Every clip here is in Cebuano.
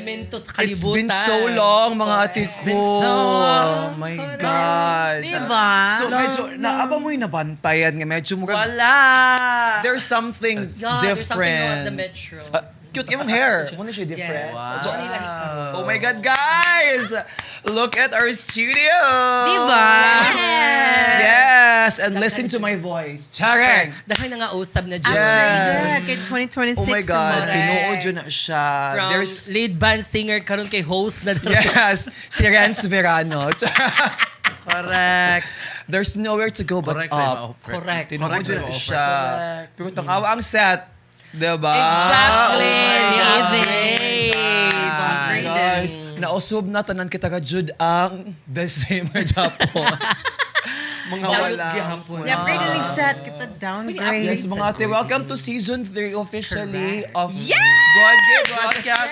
elemento sa It's kalibutan. been so long, mga ate ko. Been so long. Oh my God. Diba? So medyo, naaba mo yung nabantayan nga. Medyo murag, Wala! there's something Yeah, different. there's something wrong at the metro. Ah, cute yung hair. Muna siya different. Yes. Wow. Johnny Lahika. Oh my God, guys! Look at our studio! Diba? Yes! And listen to my voice. Chareng! Dahil na nga usab na Joy. Yes. Yeah, kay 2026 Oh my God, naman. tinuod yun na siya. From There's, lead band singer karon kay host na. Yes, si Renz Verano. Correct. There's nowhere to go but Correct, up. Correct. Tinuod yun na Correct. siya. Pero tang-awa ang set. Diba? Exactly. Oh my God. The upgrade. Guys, nausog na tanan kita ka jud ang the same Japon. Mga wala. Gihapon. The upgrade na lang set. Kita downgrade. Yes, mga ate, welcome to season 3 officially of Broadgate Broadcast.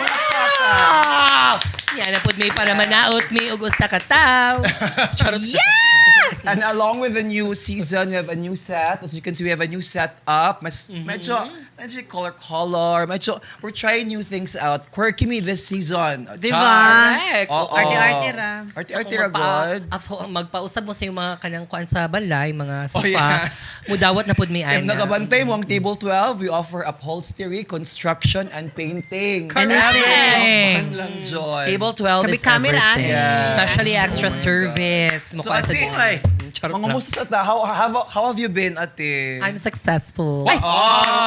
Yan na pud may para manaot may ug usa ka taw. Charot. Yes! And along with the new season, we have a new set. As you can see, we have a new setup. Mas, medyo, medyo color-color. Medyo, we're trying new things out. Quirky me this season. Diba? Char. Correct. Oo. Arte-arte ra. Arte-arte ra, God. So, magpausab mo sa iyong mga kanang kuan sa balay, mga sofa. Oh, yes. Mudawat na pud may If ana. nagabantay mo ang Table 12, we offer upholstery, construction, and painting. Correct. Everything. Lang, John. Table 12 is Kami-kami ra. everything. Yes. Especially extra service. So, Mukuan sa ate, ay, Charot mga lang. musta sa ta? How have you been, ate? I'm successful. Oh,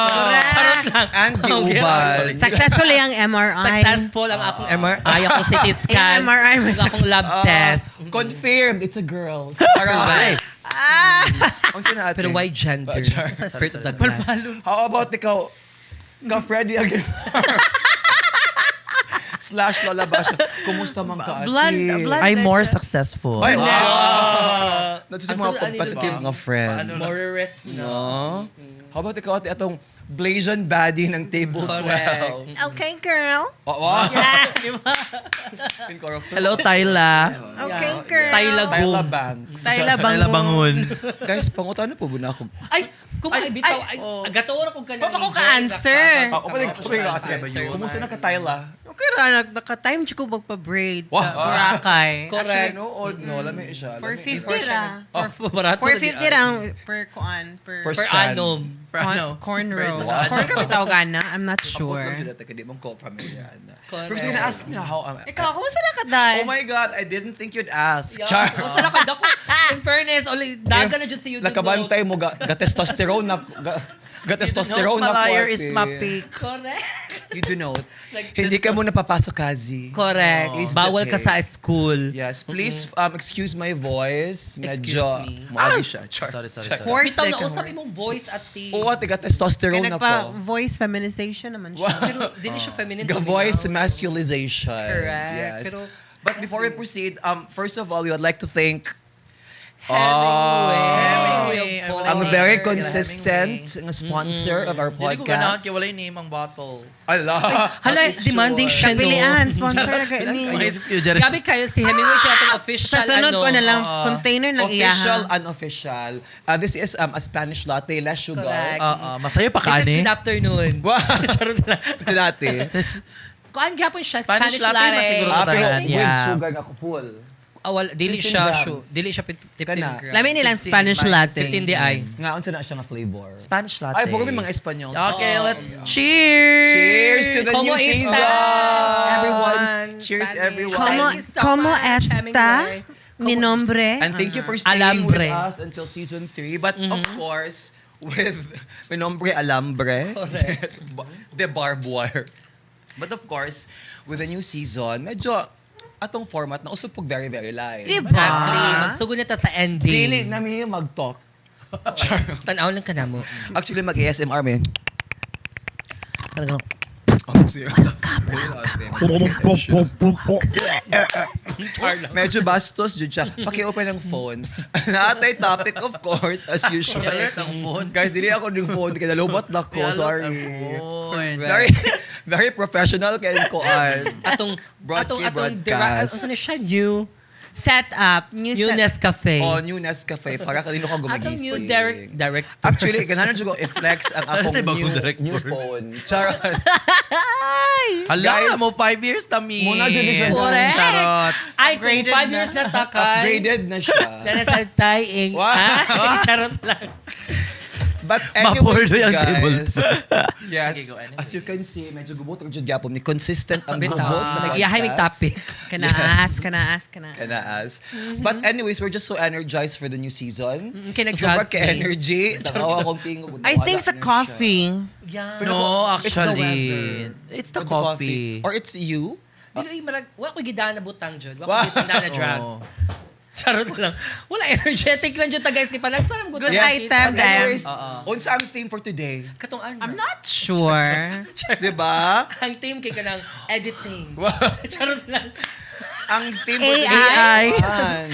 Correct. And giuban. Successful ang MRI. Successful ang akong MRI, akong CT scan, Yung MRI mo ang akong lab test. Confirmed, it's a girl. Para. Unsa na, ate? Pero why gender? Char. Sa spirit of the glass. How about ikaw? Ka Freddy again. Slash Lola Basha. Kumusta man ka, ate? Blood I'm more pressure. successful. Ay, wow! That's Ang mga sunod, ano competitive yun? nga friend. More risk na. No? How about ikaw, ate, atong Blasian baddie ng Table Correct. 12? Okay, girl. Oh, wow. In character. Hello, Tyla. Okay, girl. Tyla Tyla Goom. Banks. Tyla Tyla Bangon. Bangon. Guys, pangutan na po ba na ako? Ay, kung bitaw, ay, gatoro ko ka na. Wa pa ko ka-answer. Ah, open. Kumusta na ka, Tyla? Okay ra, naka-time ko magpa-braid sa Wow. Boracay. Correct. Actually, nood, no. Lami siya. Lami. 450 ra. Barato na di 450 ra ang per kuan, per, Per Per strand. annum. Per ano? cornrow. Per ano? Cornrow tawag na? I'm not Abot sure. lang sila, taga di mong ko familiar na. Correct. Pero sige, na-ask me na how am I. Ikaw, kumusta na ka, Day? Oh my God, I didn't think you'd ask. Yeah. Char. Basta na ka, dako. In fairness, only daga na dyan sa YouTube. Nakabantay mo, ga testosterone na, ga testosterone na Malayer ko, is ate. my peak. Correct. You do know. Like Hindi ka muna papasok, Kazi. Correct. Is the Bawal ka case. sa school. Yes, please excuse my voice. Excuse Medyo, me. maagi siya. Char. Sorry, sorry, Char. sorry. Horse Bitaw like na a usap horse. imong voice at the Oo, ate, ga testosterone Kaya na ko. nagpa-voice feminization naman siya. Pero dili siya feminine. Ga voice masculization. Correct. Yes. Pero- But before we proceed, first of all, we would like to thank Hemingway. Hemingway. Of course. ang very Hemingway. consistent nga sponsor of our Dili ko ganahan podcast. kay walay name ang bottle. Ala. Hala, demanding siya, no? Pilian, sponsor na kayo ni. Okay, excuse Jerry. Grabe kayo si Hemingway siya atong official Sa sunod ano. ko na lang, container ng Official, iyaha. unofficial. This is a Spanish latte, less sugar. Correct. Oo, masayo pa ka This is ni. good afternoon. Wow. Charot lang. Ito dati. Kuan gyapon siya, Spanish Spanish, latte latte. man siguro. Ah, pero Tanan, with yeah. sugar nga ako full. Ah, wala, dili 15 siya, grams. shu. Dili siya 15 Kana. grams. Lamin nilang Spanish latte. 15 di ay. Nga, unsa na siya nga flavor. Spanish latte. Ay, puro may mga Espanyol. Okay, let's cheers! Cheers to the Como new season! estas? Everyone. Cheers, Spanish. everyone. Como, Thank you so como much, esta? Hemingway. Mi nombre. And thank you for staying Alambre. with us until season 3. But of course, with mi nombre Alambre. Yes, the barbed wire. But of course, with the new season, medyo atong format na usap pag very, very live. Diba? Exactly. Magsugod na ta sa ending. Dili na mi mag-talk. Tanaw lang ka na mo. Actually, mag-ASMR man. Talagang, Oh, welcome, welcome, Medyo bastos jud siya. Paki-open ang phone. Naatay topic, of course, as usual. I-alert ang phone. Guys, dili ako ng phone. Kaya nalobot na ko. I-alert Sorry. ang phone. Very, very professional kay koan. Atong, Broadcast. atong, atong, Broadcast. ano na siya, new Set up. New, New set. Nescafe. Oh, new Nescafe para kanino ka gumagising. Atong new director. Actually, ganahan jud ko i-flex ang akong Ano tayo new, bagong director? new phone. Charot. Hala, Guys, mo 5 years tami. muna jud siya. Correct. Charot. Ay, kung Upgraded 5 na. years na takay. Upgraded na siya. Nanasantay ing. Wow. Ah, charot lang. But anyways, Mapurdo yung table. guys. Yes. Sige, go, anyway. As you can see, medyo gubot ang jud gyapon ni consistent ang Bitaw. gubot sa Nag-iyahay may podcast. topic. Kanaas, kanaas, kanaas. Kanaas. But anyways, we're just so energized for the new season. Kaya So, sobrang nag-drugs eh. ka-energy. Takawa akong tingog. I think sa coffee. Yeah. No, It's the actually. weather. It's the coffee. Or it's you. Dili ay marag wa ko gidana butang jud. Wa Wow. ko gidana drugs. Charot lang. Wala, energetic lang jud ta, guys, kay panagsaram gud. Good ta. item, damn. Anyways, unsa ang theme for today? Katong ano? I'm not sure. Diba? Ang team kay kanang editing. Charot lang. Ang theme for AI? today Ayan.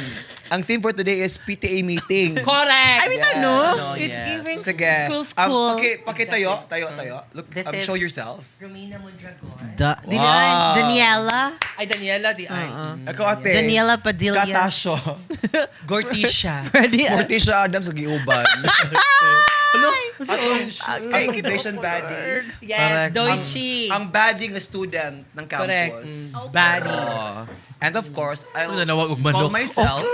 Ang theme for today is PTA meeting. Correct. I mean, ano? No, It's yes. giving Sige. school, school. Okay, pakitayo, tayo, tayo. Look, This is- show yourself. Romina Mondragon. Wow. Daniela. Ay, Daniela, di ay. Ikaw, ate. Daniela Padilla. Katasyo. Gortisha. Ready? Morticia Adams sa giuban. Ano? Atong Asian baddie. Yes, Correct. Doichi. Ang baddie nga student ng campus. Correct. Baddie. Oo. And of course, I'll Nanawag og call manok. myself.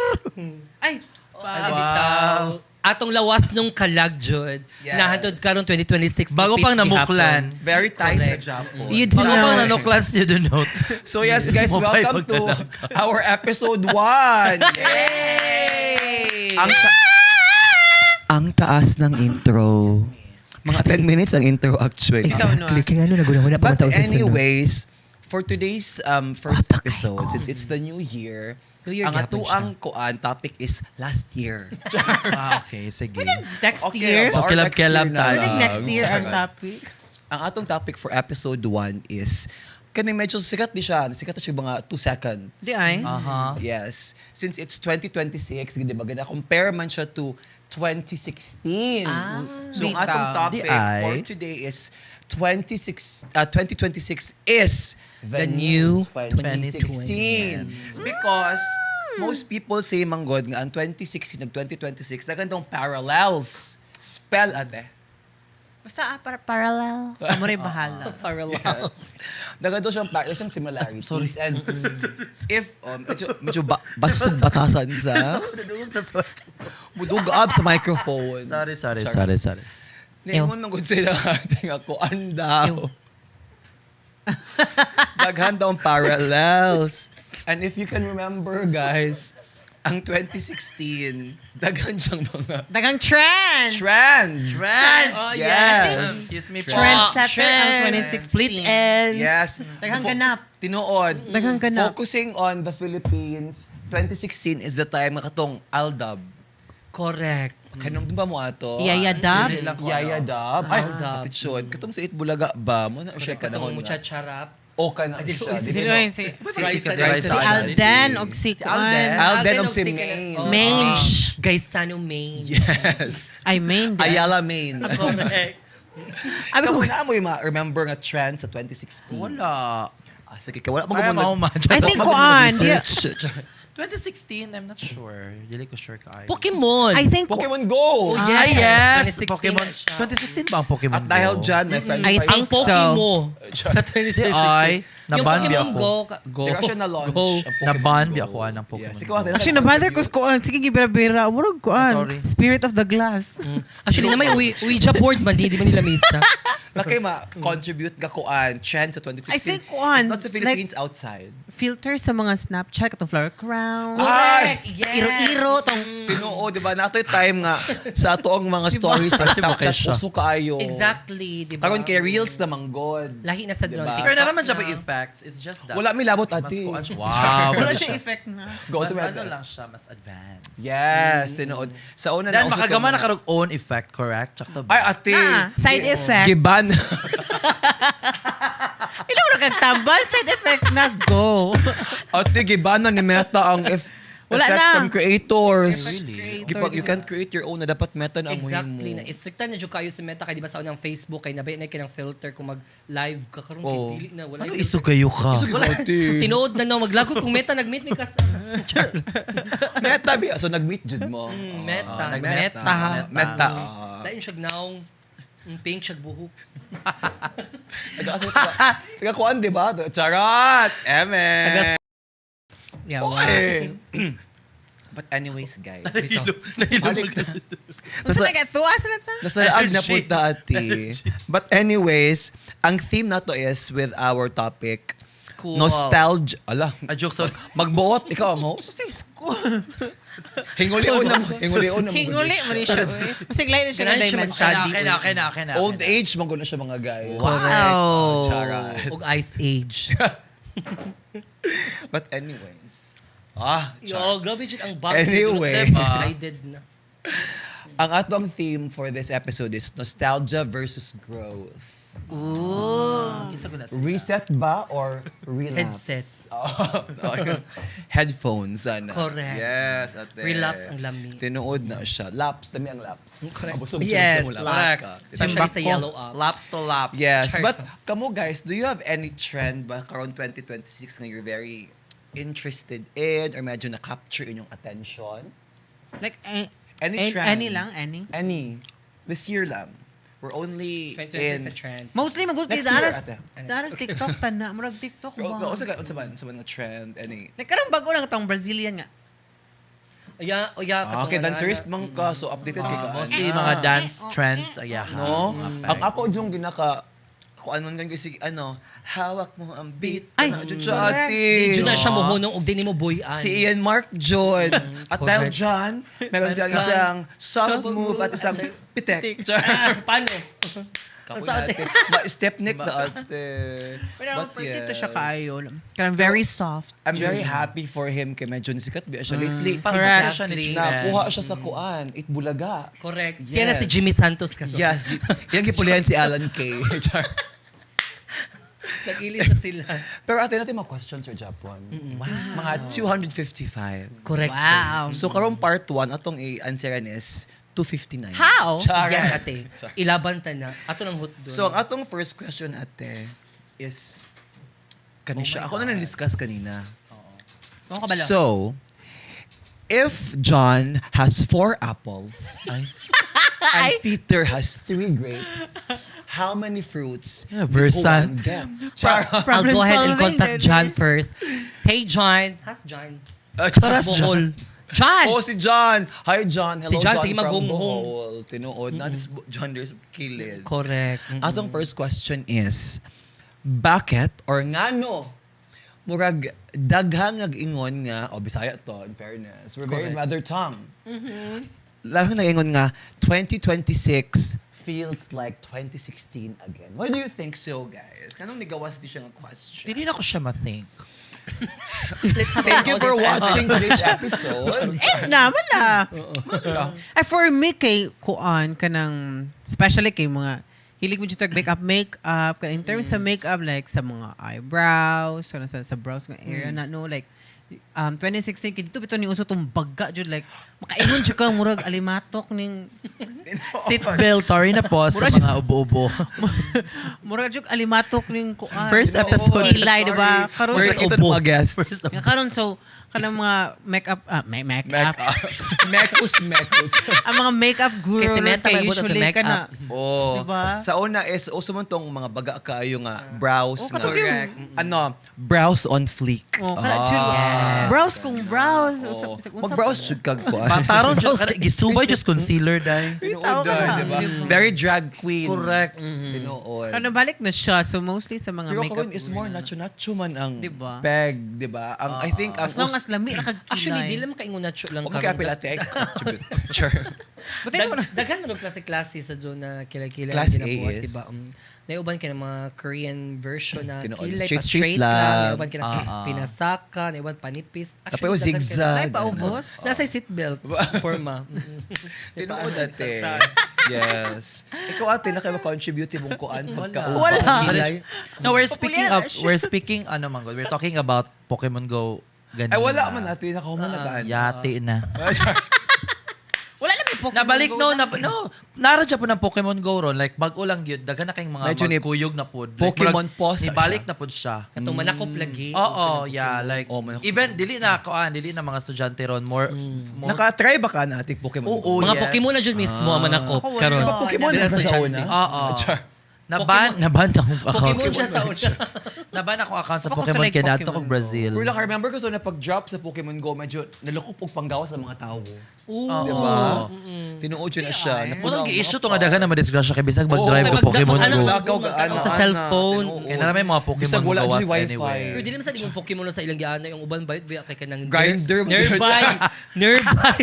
Ay, Ay, bitaw. Atong lawas nung kalag jud. Yes. Nahantod karon 2026. Bago ipis pang namuklan. gihapon. Very tight na Correct. Japon. You do Bago pang know. nanuklan, you do note. So yes, guys, Mobile welcome to pagdalaga. our episode 1. Yay! Ang taas ng intro. Mga 10 minutes ang intro actually. Ikaw, no? Kaya ano, naguna-guna pa But anyways, for today's first episode, since it's the new year, New Year ang gyapon atuang kuan topic is last year. Ah, okay, sige. Next Okay, year. So, or kelab- next year kelab na tayo. I think lang. next year ang Charot. topic. Ang atong topic for episode 1 is kani medyo sikat di siya, sikat na siya mga 2 seconds. Di ay? Aha. Yes. Since it's 2026, di ba? Ganda, compare man siya to 2016. So, ang atong Bitaw. topic Di ay. for today is 2026 is the, The new 2016. Because most people say, manggod, nga ang 2016 nag 2026, nagandong parallels. Spell, ate. Basta parallel. Amo rin bahala. Parallels. Nagando siyang parallel siyang similarities. Sorry. And if, medyo basog batasan sa, mudugab sa microphone. Sorry, sorry, sorry, sorry. Ningon man gud sila ating ako andaw. Daghan daw ang parallels. And if you can remember, guys, ang 2016, daghan siyang mga Dagang trend! trend. Trends! Oh, Yes. Excuse me po. Trendsetter ang 2016. Split ends. Yes. Daghang ganap. Tinuod. Daghang ganap. Focusing on the Philippines, 2016 is the time nga katong Aldab. Correct. Kanong ba mo ato? Yaya Dab. Dili lang ko, Yaya ano. Dab. Ay, Aldab. Ate Chod. Katong sa Itbulaga ba? Mo na siya Correct. Katong kanahon nga. muchacharap. O ka na Ay, dili siya. ko Dili Dili no. ay si, Si Rice si Alden og si Si Alden. Kuan. Alden og og si si Maine. Oh. Maine. Gaisano Maine. Yes. Ay, Maine. din. Ayala Maine. Correct. Abi Ikaw ko, na mo yung ma-remember nga trend sa 2016. Wala. Ah, sige ka. Wala mo Kaya gumuna- mauman. I think kuan. Research. 2016, I'm not sure. Dili ko sure ka. Pokemon. I think Pokemon Go! Oh, yes. Ay, yes! 2016 Pokemon. na siya. 2016 ba ang Pokemon At dahil Go? dyan, may I franchise. Ang think so. Pokemon sa 2016. Ay, Yung naban Pokemon bi ako. Go. Go. Pero siya na-launch. Go. ang Pokemon Naban Go. bi ako ah, ng Pokemon Yes. Ikaw, ate, Actually, nabother ko sa kuan. Sige, gibira-bira. Murag kuan. Oh, sorry. Spirit of the glass. Actually, na may Ouija board man, di ba nila misa? Nakay ma-contribute ka kuan trend sa 2016. I think kuan, It's not sa Philippines, outside. Filter sa mga Snapchat, katong flower crown. Ay! Yes. Iro-iro, tong Tinuo, di ba? Natoy time nga sa ato ang mga stories sa Snapchat, siya. uso kaayo. Exactly, di ba? Karon kay Reels na manggod. Lahi na sa Diba? drone. Pero naman siya ba effects? It's just that. Wala mi labot Mas ate. kuan siya. Wow. Wala siya effect na. Go Mas sa ano lang siya, mas advanced. Yes, tinuod. Sa una Then nauso makagama ka- na karog own effect, correct? Tsakto ba? Ay, ate. Na, side effect. Giban. Ilaw ra kag tambal, side effect na go. Ate, giban na ni Meta ang if Wala effects na. from creators. Really? Gipag, you can't create your own na dapat Meta na ang Exactly. mo. Na istrikta na jud kayo si Meta kay di ba sa unang Facebook kay nabay na kay ng filter kung mag live ka karon kay Oo. dili na wala. Ano filter. isog kayo ka? Isog Wala. Ate. Tinuod na no maglagot kung Meta nag-meet mi kas. Char. Meta, bi. So, nag-meet jud mo. Meta. Ah, Meta. Meta. Meta. Ah. Lain siya naong ang pink siya buhok. Taga kuan, di ba? Charot! Eme! Yeah, wow. Okay. But anyways, guys. Balik na. Unsa nagatuwa sa na ta? Nasa laag na punta, ate. But anyways, ang theme na to is with our topic, School. Nostalgia. Ala. A joke, sorry. Magbuot, ikaw ang host. Sa school. Hingulion na mo. Hingulion na mo. Hinguli mo ni siya. Uy. Masiglain na siya Ganahan ng siya dimension. mag-study. Okay na, okay na, okay na. Old age, manggo na siya mga guys. Wow. Charot. Og Ice Age. But anyways. Ah, Yo, charot. grabe jud ang bag. Anyway. Divided na. Ang atong theme for this episode is nostalgia versus growth. Kinsa ko na sila? Reset ba or relapse? Headset. Oh, headphones, ano. Correct. Yes, ate. Relapse ang lami. Tinuod na siya. Lapse, dami ang lapse. Correct. Mabusog Yes, yes, mo lapse lapse. ka. Especially sa yellow up. Laps to laps. Yes, Char. but kamo guys, do you have any trend ba karon 2026 nga you're very interested in or medyo na-capture inyong attention? Like, eh, Any trend? Any lang, any. Any. This year lang. We're only 2026 in... na trend. Mostly magud kay Next year, daras. ate. Daras TikTok tana, murag TikTok Oh, ba. unsa ka unsa man unsa man nga trend any? Like karon bago lang atong Brazilian nga. Aya, oya, Ah, okay, dancerist man ka, so updated kay ka. Mostly mga dance trends. Ayaha. No? Ang ako yung ginaka kung anong ganyan kasi ano, hawak mo ang beat. Ay, Ay, jud siya correct. ate. Diyo na siya mohunong og di nimo boyan. Si Ian Mark John. At dahil Correct. dyan, meron kang isang soft move at isang pitek. Ah, paano? Kapoy Ang sa ate. natin. Step neck na ate. Pero But dito yes. siya kaayo. Kanang very soft. I'm very happy for him kay medyo nisikat ba siya lately. Pastor siya ni Exactly. Nakuha siya sa kuan, Itbulaga. Correct. Yes. Siya na si Jimmy Santos ka. Yes. Yang gipulihan si Alan Kay. Char. Nag-ilis na sila. Pero ate natin mga questions Sir Japon. Wow. Mga 255. Correct. Wow. So karong part 1 atong i-answeran is 259. How? Char. Yes, ate. Ilaban ta na. Ato ng hot doon. So ang atong first question ate is kani siya. Ako na na-discuss kanina. Ano ka ba lang? So, if John has 4 apples and Peter has 3 grapes, how many fruits Yeah, did versant. Juan get? Char. I'll go ahead and Problem solving, contact din. John first. Hey, John. How's John? Taras Bohol. John! Oh, si John. Hi, John. Hello, Si John, John, sige, from maghunghong. Bohol. Tinuod. Na, this John, there's kilid. Correct. Atong first question is, bakit or ngano murag daghang nag-ingon nga, oh, Bisaya to, in fairness. We're very Correct. mother tongue. Daghang nag-ingon nga, 2026 feels like 2016 again. Why do you think so, guys? Kanong nigawas di siya nga question? Dili na ko siya ma-think. Let's have Thank an you for audience watching this episode. Eh, naman na. Ay, for me, kay kuan, kanang, especially kay mga, hilig mo dito makeup, makeup, in terms sa makeup, like sa mga eyebrows, kanang sa brows nga area na, no, like, 2016, kay dito bitaw ni uso tong baga, jud, like, makaingon jud ka, murag alimatok ning, Seatbelt. Sorry na po sa mga ubo-ubo. murag jud alimatok ning kuan. First episode. Kilay, diba? Karon, First so, ito ng mga guests. nga karon, so, kanang mga makeup, makeup, Make Mekus, mekus. ang mga makeup guru, Kasi meta kay may buto to usually makeup. kana, Oh. Diba? Sa una is uso man tong mga baga kaayo nga brows Oh, nga. katong yung- Correct. Ano, brows on fleek. Oh, kana jud. Yes. Browse kung browse. Oh. Usap- usap- Mag-browse jud kag kuan. Pataron jud kana gisubay just concealer dai. Tinuod Tao ka dai, na. diba? Very drag queen. Correct. Tinuod. Ano balik na siya. So mostly sa mga Pero makeup. karon is more nacho-nacho man ang Diba? peg, diba? Ang I think ang As long as lami ra kag kilay. Actually, di lang makaingon na lang Huwag ka apil ate. Sure. But I don't Daghan man og klase-klase sa doon na kilay-kilay Class ang ginabuhat, A is- diba? Naiuban ka ng mga Korean version na Tinuod. kilay Straight, pa straight straight lang, lang. naiuban ka na pinasaka, naiuban panipis. Tapos daghan ka- zigzag. Ay, paubos. Nasa seatbelt forma. Tinuod ate. Yes. Ikaw ate, nakaka-contribute imong kuan pagka Wala. Kilay. No, we're speaking Popular of siya. we're speaking ano man gud, we're talking about Pokemon Go Ganina. Ay, wala man ate. Nakahuman na taan. Yati na. Wala na may Pokemon Nabalik Go no, na. na, no. Nara dyan po ng Pokemon Go ron. Like, bago lang yun. Daghan na kayong mga Medyo ni- magkuyog na pod. Like, Pokemon murag, pause na Nibalik siya. na pod siya. Katong manakop lagi. Oo, yeah. Like, Oh, manakop. even, dili na ako, dili na mga estudyante ron. More, most, Naka-try ba ka na ate Pokemon Oo, Go? Mga yes. Pokemon na dyan mismo ang manakop. Ako, wala. Karon. Diba Pokemon Dili na na sa una? estudyante. Oo. Naban, naban akong account. Pokemon siya sa una. Naban akong account sa Ako sa Pokemon like kaya nato Pokemon kog Brazil. Pero naka-remember ko so na pag-drop sa Pokemon Go, medyo nalukop og panggawa sa mga tao. Oo. Di ba? Tinuod yun na siya. Napuno Walang ang mga gi-issue to nga daghan na madisgrasya kay bisag mag-drive Oo. ka Pokemon Ano, Go. Lakaw ka, ano, Sa ana, cellphone. tinuod. Kaya na may mga Pokemon Bisag wala gawas dyan wifi. anywhere. Pero di naman sa yung Pokemon na sa ilang giana yung uban bayot biya kay kanang Grindr mo nearby nearby.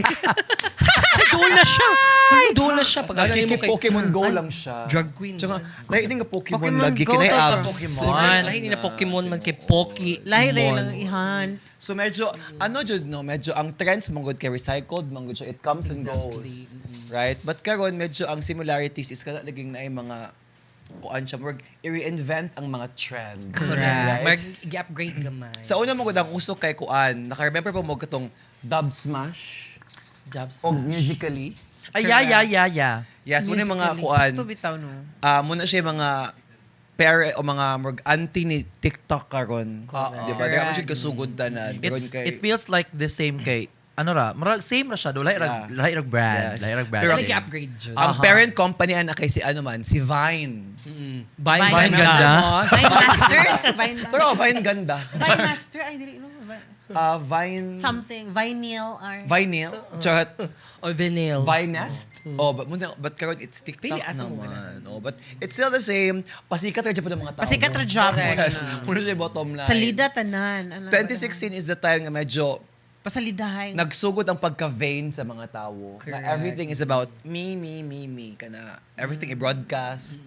Ay, doon na siya. Ay, doon na siya pag ano mo kay Pokemon Go lang siya. Drag queen. Tsaka, lahi din nga Pokemon, Pokemon lagi. Go Kinay to abs. Pokemon. Lahi ni na Pokemon man kay Poki. Lahi na lang i-hunt. So medyo, ano jud no, medyo ang trends manggod kay recycled, manggod siya, it comes and goes. Right? But karon medyo ang similarities is kana naging naay mga kuan siya, murag i-reinvent ang mga trend. Correct. Right? Mark, i-upgrade gamay. Sa una mo ang uso kay kuan, naka-remember pa mo katong Dub Smash Jab o smash. Musically. Ay, yeah, yeah, yeah, yeah. Yes, muna yung mga Musically. kuan. Sakto bitaw, no? Ah, muna siya yung mga pere o mga murag anti ni TikTok karon. Correct. Di ba? Daghan man jud kasugod tanan. Karon It's, kay it feels like the same kay, ano ra, murag same ra siya, do, lahi Yeah. rag, lahi rag brand, Yes. lahi rag brand. Pero- Talaga i-upgrade jud. Ang parent company anak kay si ano man, si Vine. Vine, Vine ganda. Vine Master? Vine Master? Pero Vine ganda. Vine Master? Ay, dili, no. Ah, Vine Something. Vinyl or... Vinyl. Charot. Or vinyl. Vinest. Oh, but muna but karon it's TikTok Pili, asa mo naman. Oh, but it's still the same. Pasikat ra jud po ng mga tao. Pasikat ra jud po. Yes. Muna siya yung bottom line. Salida tanan. Ano, 2016 is the time nga medyo Pasalidahay. nagsugod ang pagka-vain sa mga tao. Na Correct. everything is about me, me, me, me. Kana everything i-broadcast,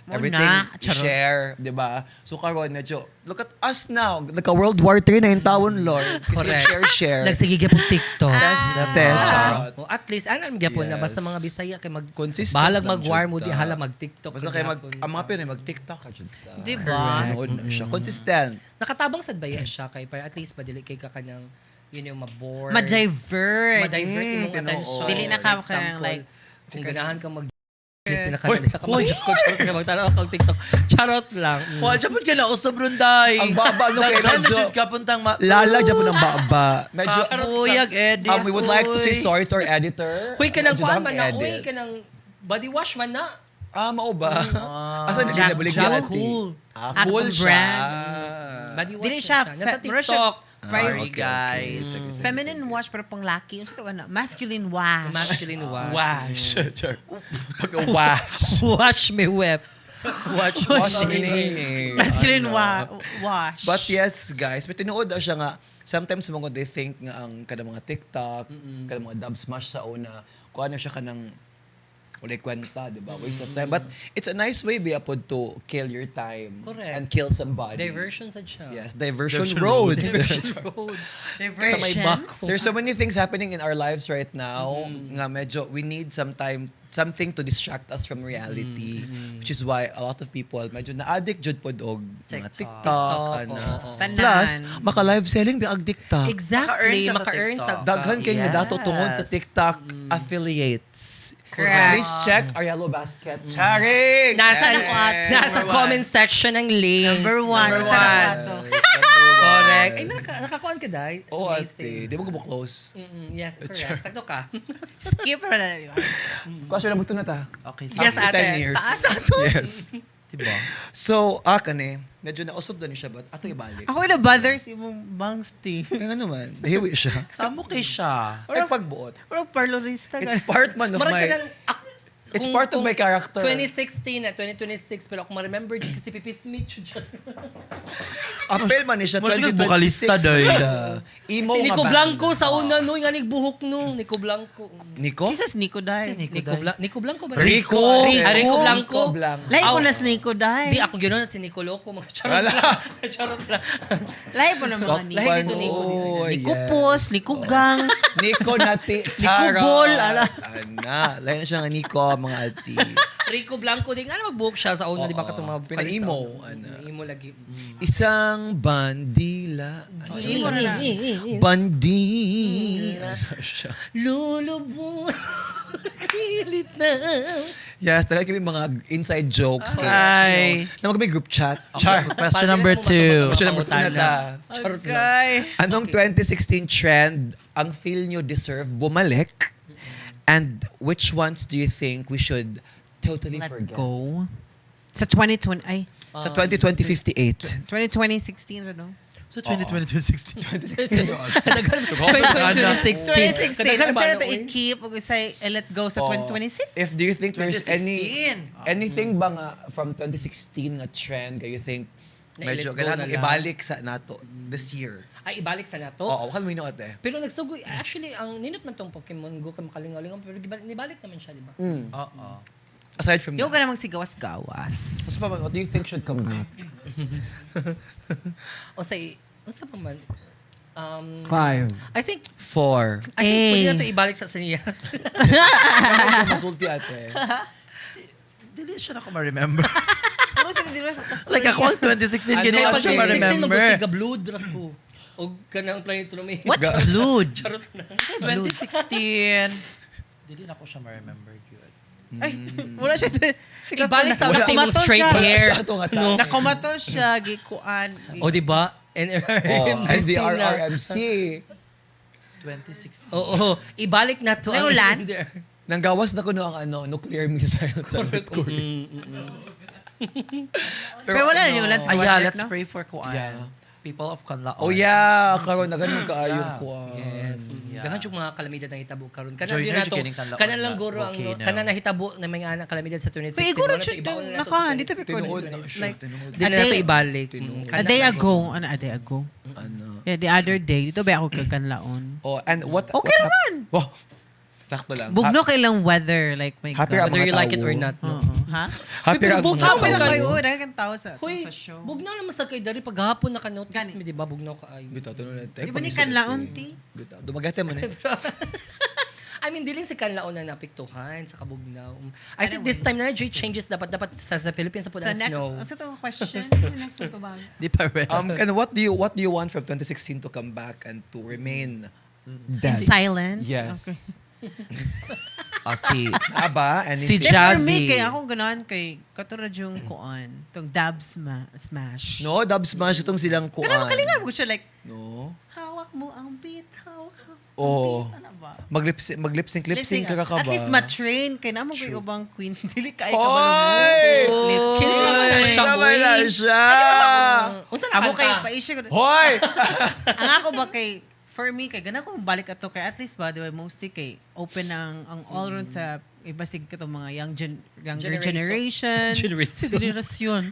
everything Muna, charot. i-share, di ba? So karon medyo, look at us now. Nagka World War III na yung taon, Lord. Kasi Correct. share, share. Nagsige gyapon TikTok. Teste, charot. Oh, at least ano gyapon na Yes. basta mga Bisaya kay mag Consistent bahalag lang mag-war jud mo di ta. hala mag TikTok. Basta kay mag, ang mga Pinoy, mag-TikTok ka jud ta. Di ba? Manood na siya. Consistent. Nakatabang sad ba siya kay para at least padili kay ka kanang yun yung mabore. Ma-divert. Ma-divert imong tinuod. attention. Dili na ka For example, kanang like- kung ganahan ka mag Please, na ka na ka mag ka magtanaw kang TikTok. Charot lang. Mm. Wa, dyan po ka na usab ron, day. Ang baba, no, kay Daghan na medyo- jud ka puntang ma... Lala dyan po ng baba. Medyo, Kapuyag, edit. we would like to say sorry to our editor. Huy ka nang Medyo kuan dahang man na, edit. uy ka nang body wash man na. Ah, mao ba? Asa na Jack- siya nabulig Jack ate? Cool. Ah, Atong cool siya. brand. Body wash Dili na siya. Nasa mura siya- TikTok. Sorry, Okay, okay. guys. Sige, sige, Feminine wash pero pang laki. Yung ito ano, masculine wash. Masculine wash. Wash. Pagka-wash. Wash me whip. Watch, Wash me. me. Masculine Ano. wash. But yes, guys, may tinuod daw siya nga, sometimes mga they think nga ang kanang mga TikTok, kanang mga dub smash sa una, kung ano siya kanang walay kwenta, di ba? Waste of time. But it's a nice way, Bea, pod to kill your time. Correct. And kill somebody. Diversion sad siya. Yes, diversion, road. Diversion road. Sa may Diversion. bako. There's so many things happening in our lives right now nga medyo we need some time something to distract us from reality, which is why a lot of people medyo na-addict jud pod og mga TikTok. TikTok, TikTok, ana. oo, oo. Tanan. Plus maka-live selling bi ag TikTok. Exactly. Maka-earn ka sa Maka-earn sa TikTok. Daghan kay Yes. nadato tungod sa TikTok affiliates. Correct. Please check our yellow basket. Charing! Nasa, Sana ko ate. nasa Number one. comment section ang link. Number one. Number Sana ko one. ato. Correct. Ay, nakakuan ka, Day. Oo, Amazing. ate. Di mo close. Yes, correct. Sakto ka. Skip ra na, di ba? Question na na ta. Okay, sige. Yes, After ate. 10 years. Yes. Diba? So, kani, medyo nausap na ni siya, but ato ibalik. Ako na bother si imong bangs tea. Kaya nga naman, nahiwi siya. Samo kay siya. Ay, pagbuot. Parang parlorista It's part man of Marag my... ka ng, It's part of my character. 2016 na 2026, pero ako ma-remember dyan kasi Pipi Smith yun dyan. Apel man ni siya, Mura siya 2026. vocalista, day. siya. Emo Si nga Nico band. Blanco sa una no, yung aning buhok no, Nico Blanco. Nico? Kisas Nico dai. Si Nico Nico, day. Nico Blanco ba? Rico! Ah, Rico Blanco. Rico Blanco. Lahi ko Aw. na si Nico dai. Di ako gano'n si Nico Loco. Mga charot Wala. lang. Charot lang. Lahi ko na mga Nico. Lahi dito, Nico. Oh, Nico yes. Pos, Nico Gang. Nico nati. Nico Bol, ala. Ana. Lahi na siya nga Nico, mga ati. Rico Blanco din. Ano magbuhok siya sa una, di ba katong mga vokalista? Pinaimo, ano. Pinaimo lagi. Isang bandila. Imo na lang. Bandila. Siya. Lulubog. Kilit na. Yes, talaga kami mga inside jokes. Kaya, Ay. you know, na mag- may group chat. Char. Question number 2. Question number 2 na ta. Charot lang. Okay. Anong 2016 trend ang feel nyo deserve bumalik? And which ones do you think we should totally Let forget? go. Sa 2020, ay, Sa 2020-58. 2020-16, ano? So 2020, 2016. 2016. 2016. Ang sana ito i-keep, ug usay i-let go sa Oo. 2026? If do you think there's any 2016. anything ba nga from 2016 nga trend nga you think Na medyo i-let go ganahan na mong lang. ibalik sa nato this year? Ay, ibalik sa nato. Oo, wakal mo ate. Pero nagsugoy, actually, ang ninot man tong Pokemon Go, kay makalingaw-lingaw, pero nibalik naman siya, di ba? Oo. Aside from Yung that. ka namang sigawas-gawas. What's pa man, what do you think should come back? O sa, unsa pa man? 5. I think, 4. I think Eh. pwede na to ibalik sa siniya. Masulti ate. Dili siya na ako ma-remember. Ano sila di ba? Like ako ang 2016, ganyan Kaya ako pag siya 2016, ma-remember. mabuti blue draft ko. O kanang planet Rumi. What's blood? Charot na. 2016. Dili na ako siya ma-remember good. Ay, wala siya. Ibalik sa Nakumato ating mong straight siya. hair. Siya ato nga ta. No. Nakumato siya, gikuan. O, di ba? Oh, NRMC na. NDRRMC. 2016. Oo, ibalik na to. ang Naulan? NDR. Nanggawas na kuno ang ano, nuclear missile sa North Korea. Pero wala na yung ulan sa Ah, yeah, Western, let's no? pray for Kuan. Yeah. People of Kanlaon. Oh yeah, karon na ganun kaayo Yeah. ko. Yes. Yeah. Daghan yung mga kalamidad na hitabo karon. Kana Joiner yun na to. jud kining kanlaon Kana lang na guro ang volcano. kana nahitabo na mga anak kalamidad sa 2016. Pero iguro Wala to, siya ibaon na to sa naka, dito pa ko. Tinuod na siya, Like, tinuod. Di na na to A day- ibalik. A day ago, ano, a day ago? Ano? Yeah, the other day, dito ba ako kagkanlaon? Oh, and what Okay what naman. Wow. Sakto lang. Bugno kay lang weather, like my Happy God. ang Whether mga you like it tao. or not, no. Oo. Ha? Happy Pero ang mga bugno tao. Happy na kayo. kayo, dahil tao sa, Hoy, sa show. bugnaw naman sa kay dari paghapon naka-notice Gani. mi di ba bugnaw ka ay. Bitaw tinuod. Di ba ni kanlaon, ti? Bitaw. Dumagate man eh. I mean, dili si Kanlaon na napiktuhan sa kabugnaw. I think this time na na changes dapat dapat sa Philippines sa So pulang next, snow. so itong question, next to ba? Di pa rin. And what do you want from 2016 to come back and to remain In dead? silence? Yes. Ah, si, Aba, Si anything? Okay. For me, Jazzy. kay ako ganahan kay katulad yung kuan, itong dab smash. No, dub smash itong silang kuan. Kana makalinga ko siya like, No. hawak mo ang beat, hawak mo ang Oo. beat. Ano ba? Maglip maglip sync lip sync ka ka ba? At least ma-train kay namo kay ubang queens dili kay Hoy! kabalo mo. Lip sync. Kinsa man na siya, Tama na uy? siya. Unsa na Amo kay kanta? pa-issue ko. Hoy! Ang ako ba kay for me kay gana ko balik ato kay at least ba di ba mostly kay open ang all round sa ibasig ka mga young younger Generation. generation. Generation. Generation.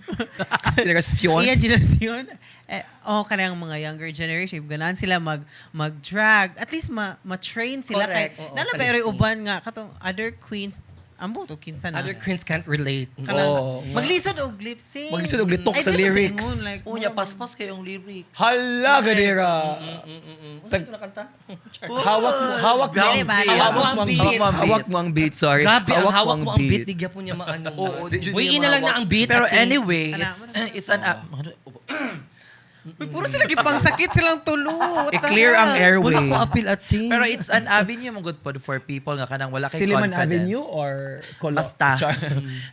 Generasyon. Iya, generation. Eh, oh, kanang mga younger generation, ganahan sila mag-drag. At least ma-train sila. Correct. Kay, Oo, nala sa ba lip sync. uban nga, katong other queens, ambo to kinsa na. Other queens can't relate. Kanang, Oo, nga. maglisod og lip sync. Maglisod og litok Ay, sa di man lyrics. ingon, like, Unya, paspas kayong lyrics. Hala, gadira. Unsa ito na kanta? Hawak mo, hawak mo. Dili ba? Hawak mo ang beat. Hawak mo ang beat, sorry. Grabe, ang hawak mo ang beat. Di gyapon niya maano. Oo, di jud Uy, niya ina lang na mahawak. ang beat. Pero at yung- anyway, it's an app. Uy, puro sila gipangsakit silang tulo. What the I-clear ang hell? airway. Wala ko appeal at ting. Pero it's an avenue mo good pod for people nga kanang wala kay Silliman confidence. Avenue or Colo? Basta. Char.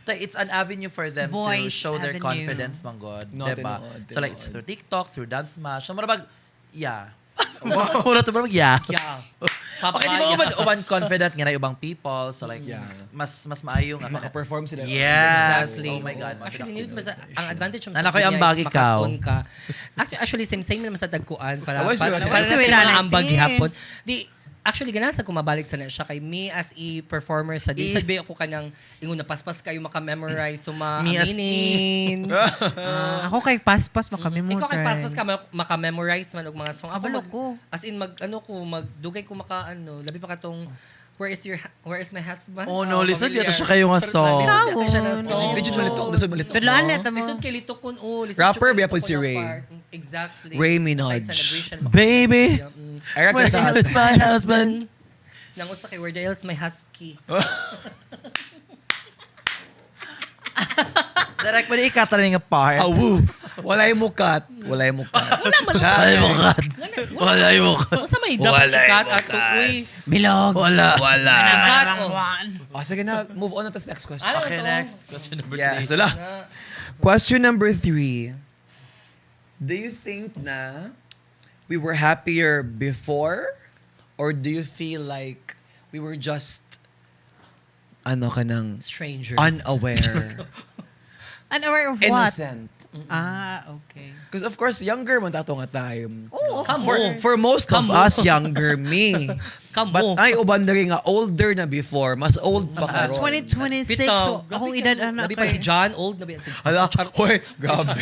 Ta- it's an avenue for them to Boys show their Avenue. confidence, man God. No, diba? tinuod, So like, it's tinuod. through TikTok, through Dub Smash. So, murabag, yeah. Mura to, murabag, yeah. Yeah. Okay, di ba uban confident nga na ibang people. So like, Yeah. mas maayo nga. Maka-perform sila. Yes. Exactly. Oh my God. Actually, nindot man sa, ang advantage mo sa Nanakoy ang dunya is bag ikaw. makaton ka. Actually, same naman sa tagkuan. Para, Away para, sila. para Away natin sila mga natin. ambag gihapon. Di, actually, ganahan sa kumabalik sa na siya kay me as a performer sa di. E. Sabi ako kanang ingon na paspas kayo maka-memorize so Me as E. maaminin. Ah, ako kay paspas makamemorize. Ikaw kay paspas ka maka-memorize man og mga song. Ako Kabalo mag, ko. as in mag ano ko magdugay ko maka ano, labi pa katong Where is your Where is my husband? Oh, no, lisod familiar. yata siya kayo nga Charot song. lang, lisod yata siya ng Tawon. song. Di jud malitok, lisod malitok. Tudloan na tamo. Lisod kay Litokon, oh. Lisod Rapper, kay biya po Litokon si ang Ray. part. Exactly. Ray Minaj. Side celebration, Baby. Ay, Where the hell is my husband? Nangusta kay Where the hell is my husky? Direct mo ni i-cut rin nga part. Awu. Walay mo cut. Walay mo cut. Wala man. Walay mo cut. Walay mo cut. Unsa may dapat Walay i-cut mo ato cut. uy. Bilog. Wala. Wala. I-cut oh. Oh, sige na, move on na to sa next question. Ano Okay, to? next. Question number Yeah, 3. so la. Question number 3. Do you think na we were happier before or do you feel like we were just ano ka nang Strangers. unaware, Unaware of what? innocent? Ah, okay. Because of course, younger man tato nga time. Oh, of Kamo. course. For most of Kamo. us, younger me. Kamo. But ay, uban na rin nga, older na before. Mas old pa karon. 2026, Bitaw. so akong edad anak Labi pa si John, old na ba si John? Hala, hoy, grabe.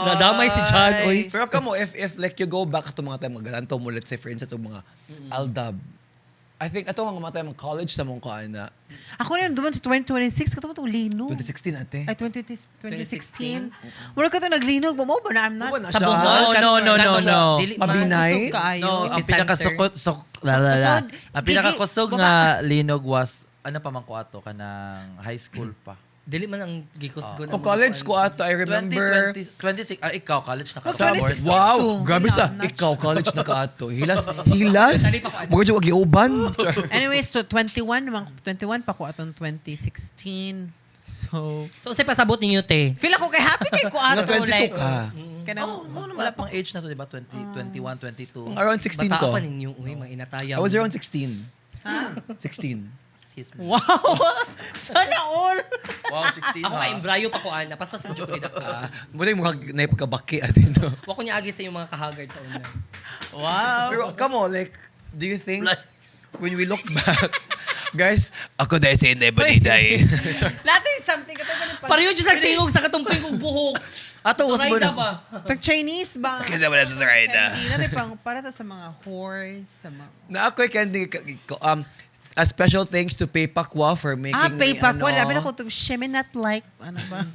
Nadamay si John, oy. Pero kamo, if like you go back to mga time, magalanto mo, let's say for instance, itong mga Aldab. I think ato mga time college na mong kaan na. Ako na duman sa 2026, katong itong linog. 2016 ate. Ay, 2016. Mura ka ito naglinog. Mo ba na I'm not? Wala Sa siya. Bohol. No, no, no, no, no. Dili man. Mabinay. Kusog kaayo. No, ang Epicenter. pinakasukot, sok, la, la, la. Kusog. Ang pinakakusog Gigi- nga linog was, ano pa man ko ato, kanang high school pa. Dili man ang gikusgon. O college ko ato, I remember. 20, 26, ah, ikaw, college na ka. Mag- Sa, 2016 wow, to. grabe sa, I'm not ikaw college na ka ato. Hilas, hilas. Mga dyan, wag iuban. Anyways, so 21 naman, 21 pa ko atong 2016. So, So, unsay pasabot ninyo, te? feel ako kay happy kay ko Mga ato. 22 like, ka. Kanang, Oh, mo naman wala pang age na to, di ba? 20, 21, 22. Around 16 Bata ko. pa ninyo, uy, mga inataya. I was around 16. 16. Excuse me. Wow! Sana all! Wow, 16. Ako kay embryo pa ko, ana. Paspas na joke ako. Ah, muna yung mga naipagkabaki ate, no? Wa ko niya agi sa iyong mga kahagard sa una. Wow! Pero come on, like, do you think when we look back, guys, ako dahil sa inday baliday. Natin something. Kato ba ng pag- Pareho dyan nagtingog sa katumping kong buhok. Ato, was mo Zoraida na. ba? Tag Chinese ba? Kasi wala sa Zoraida. Candy. Natin pang para to sa mga whores, sa mga... Na ako'y candy, a special thanks to Paypakwa for making Ah, me, Paypak. ano, Wala. Sabi ko itong Sheminat like. Ano ba?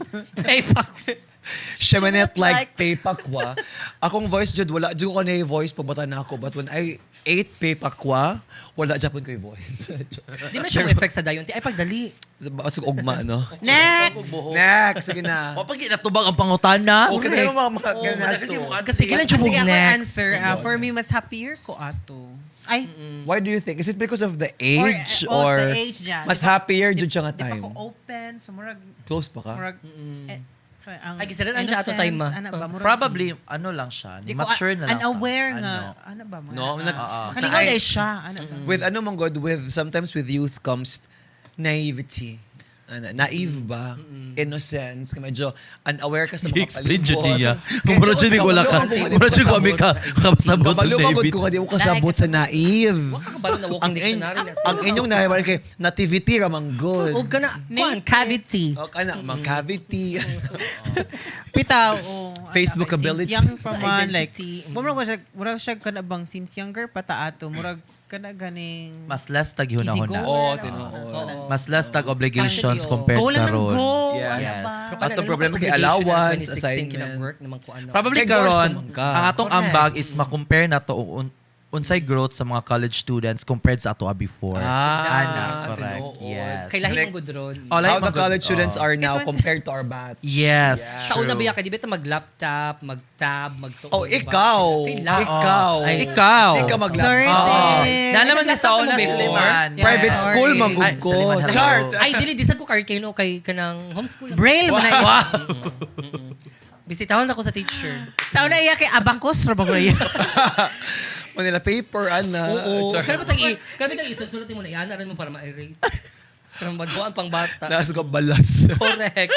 Ay, pa. Shemenet like Like. Paypakwa. Akong voice jud wala jud ko na voice pagbata na ako, but when I ate Paypakwa, wala japon ko yung voice. Di man siya mo effect sa dayon. Ay, pagdali. Basig ugma, no? Next! Next, sige na. O, pag natubag ang pangutana. Okay na yung mga Oh, ganaso. Kasi kailan siya Sige, ako next. answer. Ah, for me, mas happier ko ato. Ay, Why do you think? Is it because of the age Or, or, oh, the age, yeah. mas Di ba- happier jud siya nga di pa time? ko open. So, murag... Close pa ka? Murag... Eh, ang Ay, gisalan ang siya ato time, ah. Ano ba? Murag, Probably, ano lang siya, di ko, mature na lang. Unaware ka. nga. Ano. Ano ba? Mga, No, Kalingaw na siya. Ano ba? With ano man God, with sometimes with youth comes naivety. Ano, naive ba? Innocence. Medyo unaware ka sa mga I-explain dyan palibot. niya. Kung mura dyan, wala ka. Mura dyan, kami ka. Kabasabot Kabalo ng ka David. ko di mo kasabot sa naive. Wa ka kabalo na walking Ang, in, dictionary na. ang inyong naive kay nativity ra man good. Huwag ka na. Kuan, cavity. O kana mga cavity. Pitaw, oh. Facebook Ano, ability. Since young pa man, like, Identity. murag ko siya, murag siya kana bang since younger pa ta ato, murag kana ganing Mas less tag hunahuna. Easy Oh, tinuod. Mas less tag obligations Actually, oh. compared Go lang ng karon. go. Yes. Ano ba? Pero At ang ano problema man kay obligation na allowance, 2016 assignment. Kinag-work naman ko ano. Probably Kay course karon, naman ka. ang atong Correct. ambag is ma-compare na to unsay growth sa mga college students compared sa ato before. Ah, Ana, correct. tinuod. Yes. Kay lahi Like, mong gudron. Oh, lahi How the man gud. college students Oh. are now compared to our batch. Yes. Sa una true. ba kay di ba ito mag-laptop, mag-tab, mag-tuon. Oh, diba? ikaw. Sila. Ikaw. Ay, Ikaw. Hindi ka mag-laptop. Sorry, Oo. te. Na naman ni sa una Before? Siliman. Yeah. Private Sorry. school manggug Ay, ko. Saliman, hello. Char. Ay, dili di sad ko kay kay kanang homeschool. Braille man na. Bisitahon ako sa teacher. Sa una iya kay abacus ra ba ko iya? Manila paper, ana. Oo. Char. Kaya ba tang i kaya ba tang isulat mo na yan aran mo para ma-erase. Para maduan pang bata. Nasa ko balas. Correct.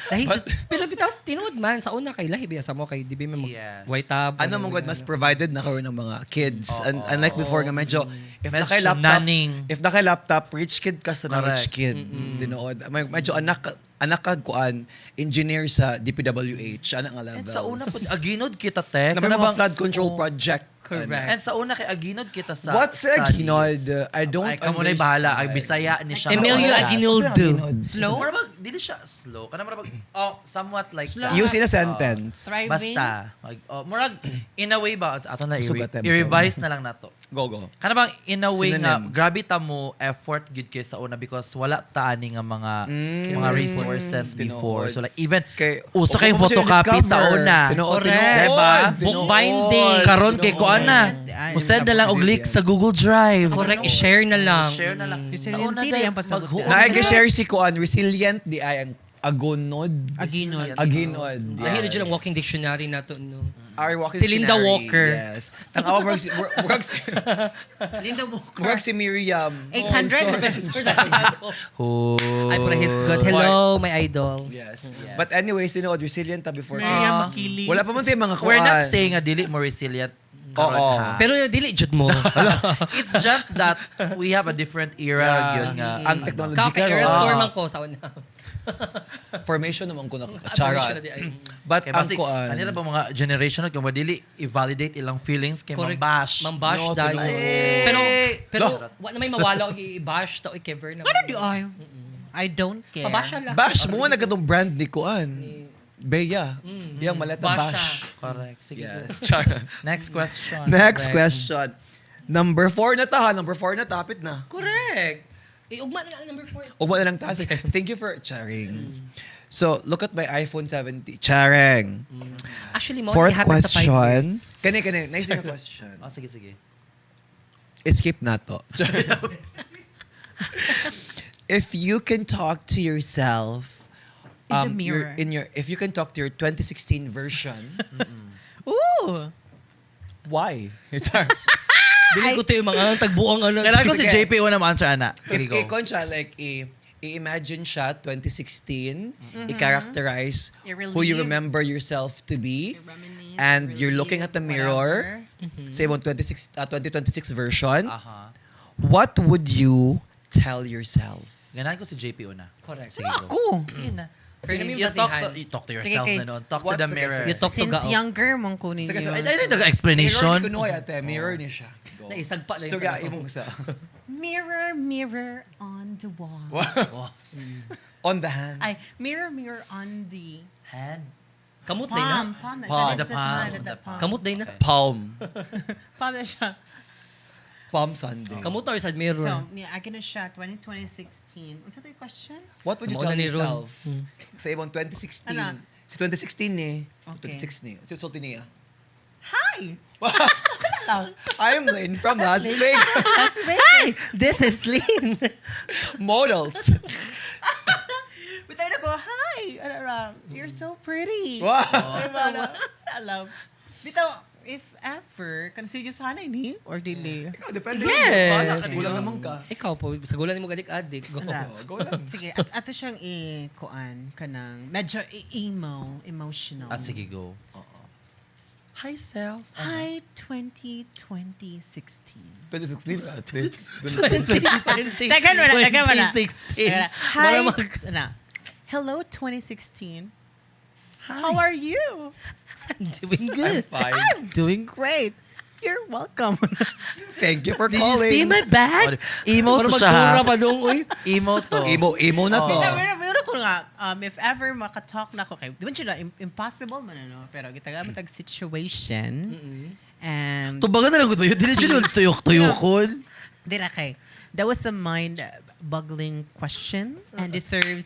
Lahi just, pero bitaw tinuod man sa una kay lahi biya sa mo kay di ba may mag Yes. white tab. Ano mong God, mas provided na karon ng mga kids. And unlike before nga medyo if Medyo na kay laptop, naning. if na kay laptop, rich kid ka sa na rich Correct. kid. Dinood. Medyo anak ka kuan engineer sa DPWH, anak nga level. And sa una po, aginod kita te. na may Kana mga bang- flood control project. Correct. And sa una kay aginod kita sa What's studies. aginod? I don't Ay, kamo na'y bahala. Ay, Bisaya ni siya. Emilio Podcast. Aguinaldo. Slow? Mura bag, dili siya slow. Kana mura bag, oh, somewhat like that. Use in a sentence. Thriving. Basta. Mag, oh, murag, in a way ba, ato na Sugat, I'm i-revise na lang nato. Go, go. Kana bang in a way nga Synonym. grabe ta mo effort gid kay sa una because wala ta ani nga mga resources before. Tinuod. So like even Kay, uso kay upo mo siya photocopy sa discover. una. Tinuod, Correct. tinuod, Diba? Book tinuod. binding. Karon kay kuan na. Ay, Mo-send na lang og link sa Google Drive. Correct, i-share na lang. Share na lang. Sa Resiliency una na dahil yung pasabot. maghuon. Naig-share si Kuan, resilient di ay ang agonod. Aginod. Aginod. Yes. Dahil yes. ang walking dictionary nato, no? Our walking Si Linda dictionary. Walker. Yes. Tang-awa murag si murag si Linda Walker. murag si Miriam. 800? Oh. Ay, pero he's good. Hello, my idol. Yes. But anyways, tinuod resilient ta before. Miriam Makili. Wala pa man tayo mga kuan. We're not saying nga dili mo resilient karon Oo. ha. Pero dili jud mo. It's just that we have a different era Yeah. yun nga. Ang technology Kaka karon. era store man ko sa una. Formation naman ko na Formation charot. na di ay. But Kay ang basi, kuan. kanila ba mga generation kung madili i-validate ilang feelings kay Correct. mambash. Mambash No, dahil. tinuod. Pero pero wa na may mawala og i-bash ta oy kever na. Ano di ay? I don't care. Pabasha lang. Bash mo na katong brand ni kuan. Bea. Yang maleta Basha. bash. Correct. Sige. Yes. Charot. Next question. Next Correct. question. Number 4 na ta ha. Number 4 na tapit na. Correct. Iugma na lang ang number 4. Ugma na lang ta. Sige, thank you for charing. So, look at my iPhone 70. Charing. Actually, mo Fourth ihatag sa 5 years. question. Kani, kani. Nice nga question. Oh, sige, sige. Escape na to. If you can talk to yourself In the mirror. in your if you can talk to your 2016 version, Ooh! why? Dili ko tayo mga tagbuang ano. Kailangan ko si Sige. JP una ma-answer, ana. Sige, go. Ikon siya, like, i-imagine siya 2016, i-characterize who you I-relieve. remember yourself to be, I-reminisce, and you're looking at the i-relieve, mirror, whatever. say mo 2026 version, Aha. what would you tell yourself? Ganahan ko si JP una. Correct. Sige, go. Ako! Sige na. Pero Sige, yung you talk to, basihan. you talk to Sige, yourself kay- na noon. Talk to What? the Sige, mirror. sige. You talk to Since Gao. younger mong kunin Sige, yun. sige. Ay, ay, ay, explanation. Mirror ni Kunoy, ate. Mirror ni siya. Go. Naisagpa na yung Istorya sa- imong sa. Mirror, mirror on the wall. On the hand. Ay, mirror, mirror on the Hand. Kamot day na. palm. Palm na siya. Palm. That's The palm. palm. The The palm. Kamot day na. Palm. Palm na siya. Palm Sunday. Kamot or sa mirror. So, yeah, akin na siya, 2016. What's the question? What would you Mao tell na ni Ron. yourself? Sa imong 2016. Ano? Sa 2016 ni. Okay. 2016 ni. Sa sulti niya. Hi! I'm Lynn from Las Vegas. Las Vegas! This is Lynn. Models. But then ako, hi! Ano ra? You're so pretty. Wow. Diba, no? Alam. Bitaw, if ever, kan seryosahan ni or dili? Ikaw, depende. Yes. Bahala ka, Gulang naman ka. Ikaw po, sa gulan mo gadik-adik. Go. Ala. Oh, go lang. Sige, at ato siyang i-kuan kanang medyo i-emo, emotional. Ah, sige, go. Hi, self. Hi, 2020-16. 2016 ate. 2020. Tagan mo na, tagan mo na. 2016. Hi, Wala mag- na. Hello, 2016. How are you? I'm doing good. I'm fine. I'm doing great. You're welcome. Thank you for Did you see calling. my bag? Emo Para to siya. magtura pa dong, uy. Emo to. Emo, emo na to. Pero pero ko nga, if ever makatalk na ako kay, di ba siya impossible man ano, pero gitaga tag situation. And Tubagan na lang gud ba yun? Dili jud tuyok-tuyokon. dira kay, that was a mind-boggling question and deserves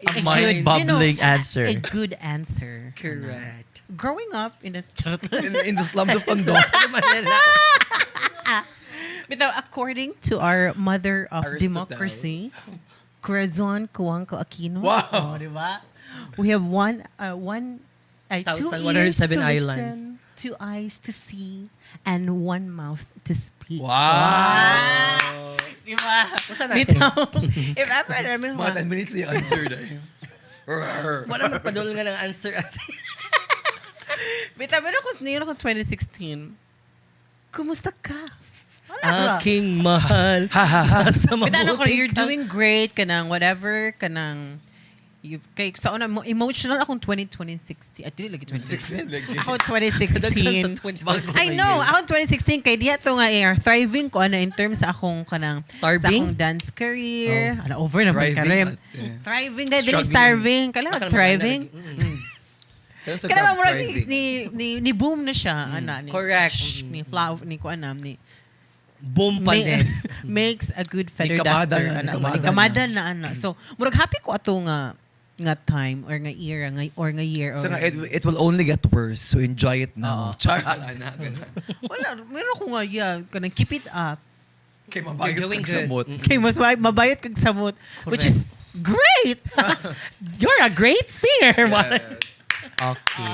A mind-boggling answer. A good answer. Correct. Growing up in a In the slums of Tondo. Manila. Bitaw, according to our mother of Aristotle. democracy, Corazon Cuanco Aquino. Wow. Oh, di ba? We have two ears 1,107 to islands. listen, two eyes to see, and one mouth to speak. Wow. Di ba? Basta natin. Bitaw, if ever, I mean, Mga 10 minutes yung answer dahil. Wala magpadol nga ng answer. Bitaw, pero kung niyo ako 2016, kumusta ka? Wala ba? Aking mahal. Nasa Bitaw, ano ko, mabuti you're kang- doing great, kanang whatever, kanang, you, kay, sa una, emotional akong 2016. At dili lagi 2016. 16 lagi. Ako Daghan 2016. sa 20 I know, ako 2016 kay diha to nga eh, thriving ko ana in terms sa akong kanang Starving? sa akong dance career. Ala over na man Thriving, career. ate. Thriving dahil dili Struggling. starving, kailangan Akala mo, thriving. Kailan sa Kailangan grab murag thriving? ni boom na siya ana ni Correct. Ni flower ni ko anam ni Boom pa din. Makes a good feather Nikamada duster. na, Ana, nikamada nikamada na ana. So, murag happy ko ato nga time or nga era nga or nga year or So nga, it will only get worse. So enjoy it now. Char. Ana, ganun. Wala, meron ko nga, yeah, kanang keep it up. Kay mabayot You're doing kag good. samot. Kay mas mabayot kag samot, which is great. You're a great singer. Yes. Okay.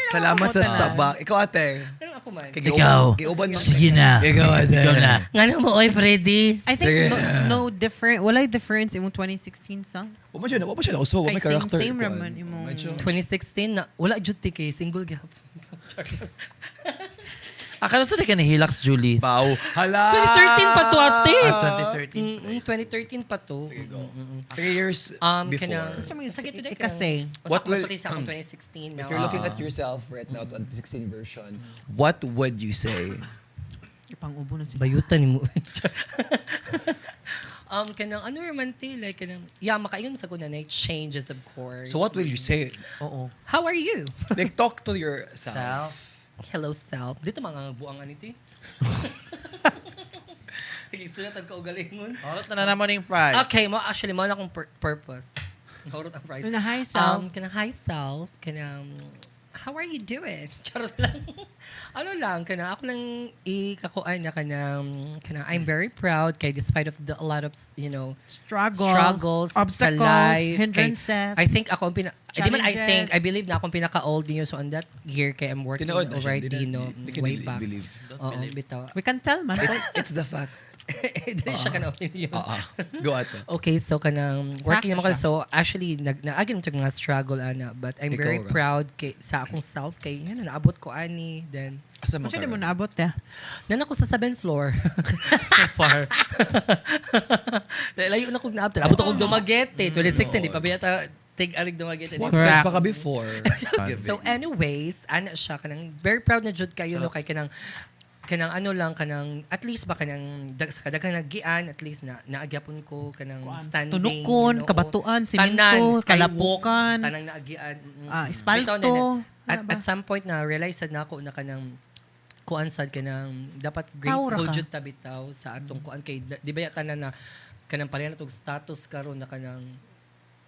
Salamat sa taba. Ikaw, ate. Pero ako man. Kay Ikaw. Giuban mo. Sige na. Ikaw, ate. Ikaw na. Nga mo, oy, Freddy. I think Sige. no different, walay difference imong 2016 song. Wa man siya nauso. Wa Kay may character. same Kuan. raman imong- Medyo. 2016 na, wala jud ti kay single gap. Akala sa di ka nahilaks, Julie. Bow. Hala! 2013 pa to, ate. Ah, 2013. 2013 pa to. Sige, go. 3 years before. Kanang, Sa mga sakit today. Kasi, What What will- will, sa akong 2016 now. If you're looking at yourself right now, 2016 version, what would you say? Pang-ubo na sila. Bayutan ni mo. Kanang ano raman ti, like kanang, yeah, makaingon sa ko na na changes, of course. So what will you say? Oo. How are you? Like, talk to yourself. Self. Hello, self. Dito mga buang ani ti. Sige, sila tagkaugalingon. Harot na naman yung fries. Okay, mo actually mo na akong purpose. Harot ang price. Kana, hi, self. Kanang hi self, kanang how are you doing? Charot lang. Ano lang, kanang ako lang ikakuan na kanang I'm very proud kay despite of the a lot of Struggles, struggles obstacles, sa life. Kay, hindrances. I think ako ang pina, di man I think, challenges. I believe na akong pinaka-old niyo. So on that year kay I'm working Tinood na siya. already, Di na- no, di ka way back. believe. Oo, bitaw. We can tell man. It's the fact. Dili siya ka na opinion. Oo. Go, ate. Okay, so kanang working Facts naman ko. siya. So actually naagi naman tong mga struggle ana, but I'm Ikaw very ra. proud kay sa akong self kay yun, naabot ko ani, then Asa mo Kasi ka? di mo naabot eh. nan ako sa seventh floor so far. Layo na kog naabot. Abot akong Dumaguete 2016, di pa ba yata tig arig Dumaguete. What Correct. pa ka before? So anyways, ana siya kanang very proud na jud kayo no kay kanang ano lang kanang at least ba kanang sa kadaghan nagian at least na naagyapon ko kanang standing, Tunukon, you know, kabatuan, tanan, simento, skywalk, kalapukan. tanang naagian. Ah, espalto. Bitaw na, Ano ba? at some point na realize sad na ako na kanang kuan sad kanang dapat Tao ra grateful ka. jud ta bitaw sa atong kuan kay di ba ya tanan na kanang pareha na tog status karon na kanang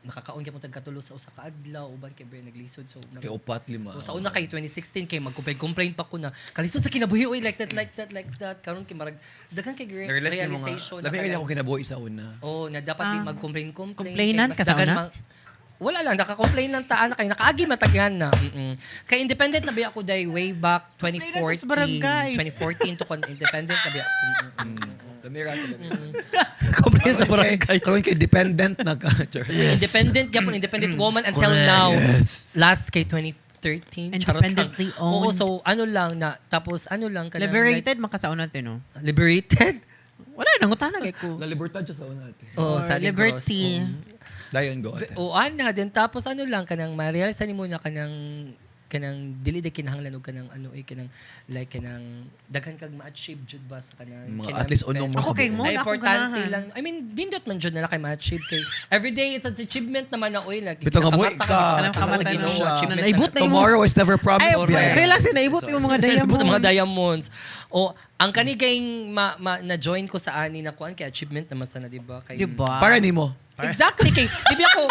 makakaon gyapon tag katulo sa usa ka adlaw uban kay bre naglisod so Kay upat, lima. So, sa una kay 2016 kay mag-complain pa ko na kalisod sa kinabuhi oy, like that, like that, like that, karon kay marag daghan kay Na-realize ni mga, realization na labi kaya kanang- akong kinabuhi sa una. Oh, na dapat di Ah. mag-complain complain. Complainant Kay mas ka sa daghan una? Wala lang, naka-complain lang taan na kayo. Nakaagi matagyan na. Kay independent na ba ako day way back Complainant 2014. sa barangay. 2014 to kon independent na ba ako. Dami ra, dami. Complain sa barangay. Karon kay dependent na ka. Char. Independent gyapon, independent woman until Correct. now. Yes. Last kay 2013. Charot lang. Independently Oo, owned. so ano lang na tapos ano lang kanang Liberated man ka sa una no? Like, liberated? Wala nangutana kay ko. La libertad siya sa una, ate. Oo, Or sa Negros. liberty. Oo. Dayon go, ate. O ana din tapos ano lang kanang ma-realize nimo na kanang kanang dili de kinahanglan og kanang ano eh kanang like kanang daghan kag ma-achieve jud ba sa kanang Mga at least unong mo Ako kay mo Ay, na akong importante ganahan. lang. I mean, dindot man jud na lang kay ma-achieve kay every day it's an achievement naman na oy like Bitaw nga buhi ginakamata ka. Alam ka, kamata Ginoo, na siya. achievement na Naibot na imo. Tomorrow is never promised. Ay, Correct. relax na naibot yung mga diamond. Naibot ang mga diamonds. O ang kanigay ma, ma, na-join ko sa ani na kuan kay achievement naman sana, di ba? Kay, Diba? Para nimo. Exactly kay di ba ako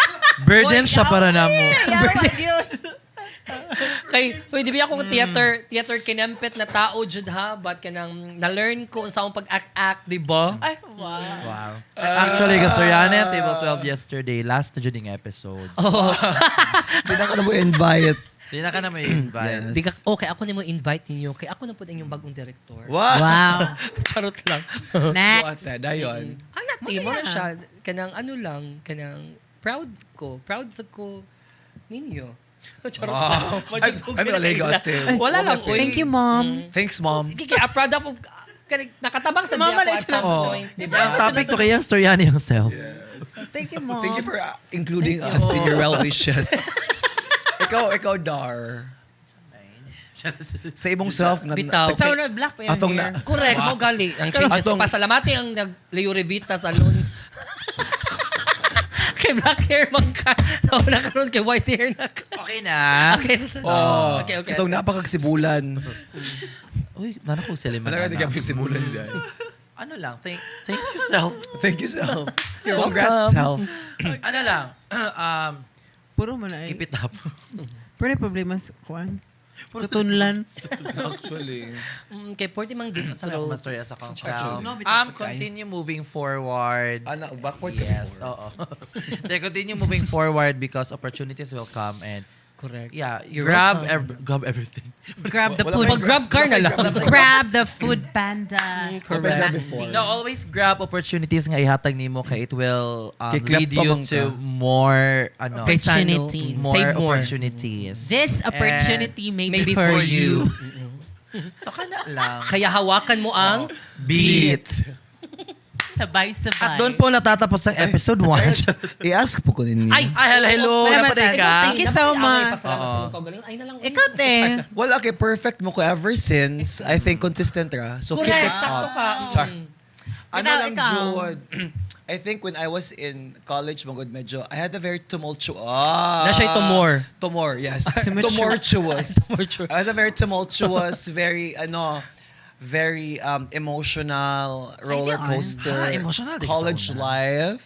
Burden siya para namo. Kay uy, di ba ako theater kinempet na tao jud ha, but kanang na-learn ko unsa akong pag-act-act, di ba? Ay, wow. Wow. Actually, kastoryane at Table 12 yesterday, last na jud yung episode. Oh. Hindi na ka na mo invite. Di na ka na may invite. Yes. Di ka, okay, ako nimo invite ninyo kay ako na pud ang inyong bagong director. Wow! Wow. Charot lang. Go, Next. ate. Dayon. Ang nati mo na siya kanang ano lang, kanang proud ko, proud sa ko ninyo. Charot Wow. lang. Ay, ay, may alega, ate. Wala lang, uy. Thank you, Mom. Thanks, Mom. Kaya proud ako kanang nakatabang sa Mama diya na ako at siya. some Oh. point, di ba? Ang topic to kaya storyane yung self. Thank you, Mom. Thank you for including us in your well wishes. Ikaw, Dar. Sa imong self nga Bitaw. Sa una, black pa yung Atong hair. na- Correct mo gali ang changes. Pasalamati ang nag Leo Revita Salon. Kay black hair man ka. Nauna karon kay white hair na ka. Okay na. Okay. Oh, Okay. Itong napakagsibulan. Uy, nana ko sila man. Wala ka di sibulan dyan. Ano lang, thank you self. Thank you, self. Congrats, self. Ano lang, Puro man ay. keep it up. Pero may problema sa kuan. Tutunlan. Actually. Kay pwede mang give Sana ako ma-story as a self. No, bitaw pagkain. Continue moving forward. Ana, backward ka Yes, before. oo. Then continue moving forward because opportunities will come and Correct. yeah, You're grab welcome. grab everything. Grab the Wala food. pa Mag-grab car na lang. Grab the food panda. Correct. Before. No, always grab opportunities nga ihatag nimo kay it will Kay lead klepto you man to ka. more ano Kay Sano, Opportunities. more save more. opportunities. This opportunity may be Maybe for for you. So kana lang. Kaya hawakan mo ang Beat. Sabay-sabay. At doon po natatapos ang episode 1. I-ask po ko ninyo. Ay! Ay, hello, hello. Wala Napaday man ka. Thank you so much. Pasalamat sa mga kaugalingon. Ay na lang. Ikaw, te. Well, okay, perfect mo ko ever since. I think consistent ra. So keep Correct. it Sakto up. ka. Char. Ano Ikaw, lang, ikaw. Jod. I think when I was in college, magod medyo, I had a very tumultuous. Na siya'y tumor. Tumor, yes. Tumultuous. Tumultuous. Tumultuous. I had a very tumultuous, very, ano, very emotional roller coaster. Ah, emotional din sa College una. life.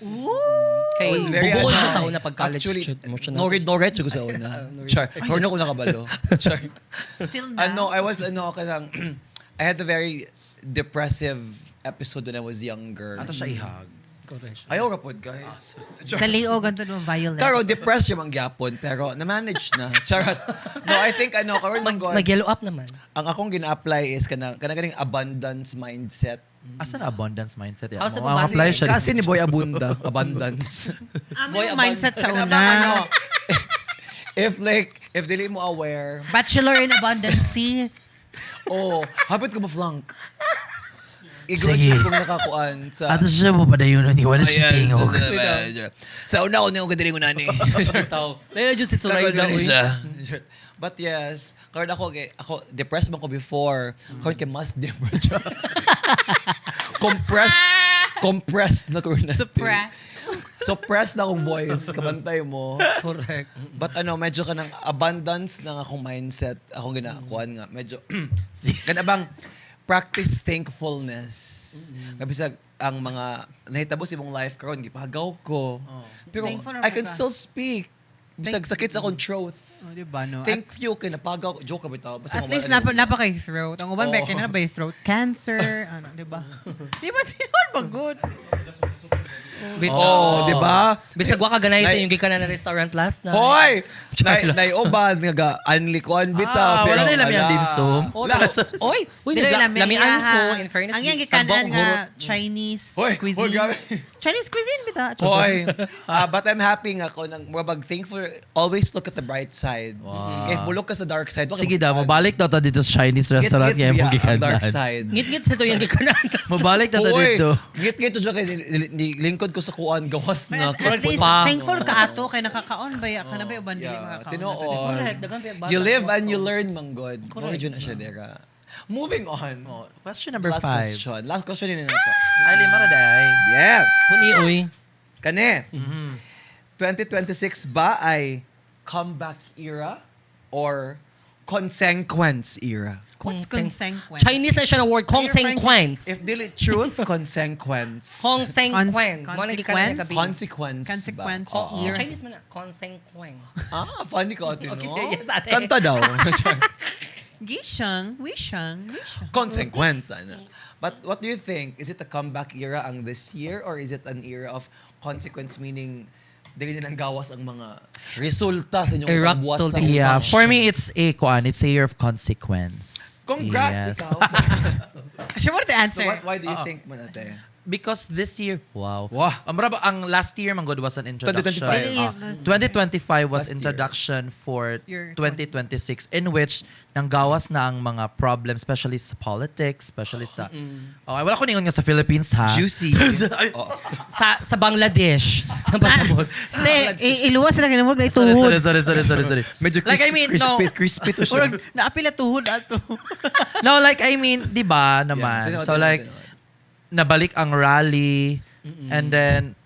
Kay I was very bubukol ano, siya sa una pag college. Actually, shoot, emotional. no read, no read ko sa una. Char. Pero na ko nakabalo. Char. Till now. Ano, I was, ano, kanang, I had a very depressive episode when I was younger. Ato siya ihag. Correct. Ayaw ra pod, guys. Char. Sa liog, ang mo violent. Karo, depressed yung mangyapon, pero na-manage na. Charot. No, I think, ano, karon man God, Mag-yellow up naman. ang akong gina-apply is kanang, kanang ganing abundance mindset. Asa na abundance mindset? How's the Mo apply siya. Kasi ni Boy Abunda, abundance. Ano Boy, yung mindset sa Kana una? bang ano, if like, if dili mo aware, Bachelor in abundance. oh, hapit ka ma-flunk. Igod Sige. siya kung nakakuan sa... Ato siya mo padayon ni wala siya tingog. Sa una ko niyo kadiring nani. Bitaw. Lalo dyan si Surayda. Karon uy. siya. But yes, karon ako kay ako depressed man ko before. Karon kay mas depressed. Compressed compressed na ko na. Suppressed. Suppressed na akong voice kabantay mo. Correct. But ano, medyo ka ng abundance ng akong mindset, akong ginakuan nga. Medyo, kana bang practice thankfulness. Kabisag ang mga nahitabo sa imong life karon gipagaw ko. Pero Thankful I can ra ka. still speak. Bisag sakit sa akong throat. Oh, di ba, no? Thank you kay napagaw. Joke ka bitaw. Basta At least mawala napa kay throat. Ang uban Oo. ba kay na ba throat cancer, ano, di ba? Di ba tinuod ba good? Bitaw. Oh, di ba? Bisag wa ka ganahin sa Nay- inyong gikan na restaurant last night. Hoy! Nay, naiuban nga ga anli kuan bitaw. Ah, wala pero na ilami ang ala. dimsum. Oh, Oy, uy, Dili lami lamian iya, ko ha. in fairness. Ang iyang tagbo gikanan akong nga gurot. Chinese Hoy, cuisine. hoy, grabe. Chinese cuisine bita. Hoy, ah, but I'm happy nga ko nang murag thankful always look at the bright side. Kaya if mulok ka sa dark side, wag ka Sige daw, magkuhan. mabalik daw ta dito sa Chinese restaurant Git-git nga imong biya ang dark gikanan. side. Ngit-ngit sa to yung gikanan. Mabalik na ta Hoy, dito. Git-git to dyan kay lingkod ko sa kuan gawas na. At least Pa. thankful ka ato kay nakakaon ba ya kana ba uban dili Yeah, makakaon. tinuod. Correct, daghan pa yung bata. You live and you learn, manggod. Correct. Correct. na siya dera. Moving on. Oh, question number Last 5. question. Last question din na to. Ay, lima na day. Yes. Puni uy. Kane. 2026 ba ay comeback era or consequence era? What's consequence? Chinese na siya na word, consequence. If dili truth, consequence. Consequence. Mo na gikanan niya gabi. Consequence. Consequence Ba? Oo. era. Chinese man na, consequence. Ah, funny ka ate, no? Okay, yes, ate. Kanta daw. Gishang, wishang, wishang. Consequence, ano. But what do you think? Is it a comeback era ang this year or is it an era of consequence meaning dili na nang gawas ang mga resulta sa inyong Eructile pagbuhat sa Yeah, function? for me it's a kuan, it's a year of consequence. Congrats, Yes. ikaw. Siya mo to answer. So what, why do you think man ate? Because this year, wow. Wow. Ang mura ba- ang last year man gud was an introduction. 2025. 2025 was Last year. introduction for Year 2026 in which nanggawas na ang mga problems, especially sa politics, especially sa Oh, ay, wala ko ningon nga sa Philippines ha. Juicy. Oo. Sa Bangladesh. Pasabot. Sa Hindi, Bangladesh. iluwas na kinamog na Sorry, sorry, ituhod. sorry, sorry, sorry, sorry. Medyo like I mean, no. crispy, crispy to siya. Murag, naapila tuhod ato. No, like I mean, 'di ba naman. Yeah, So tinuod, like tinuod. nabalik ang rally and then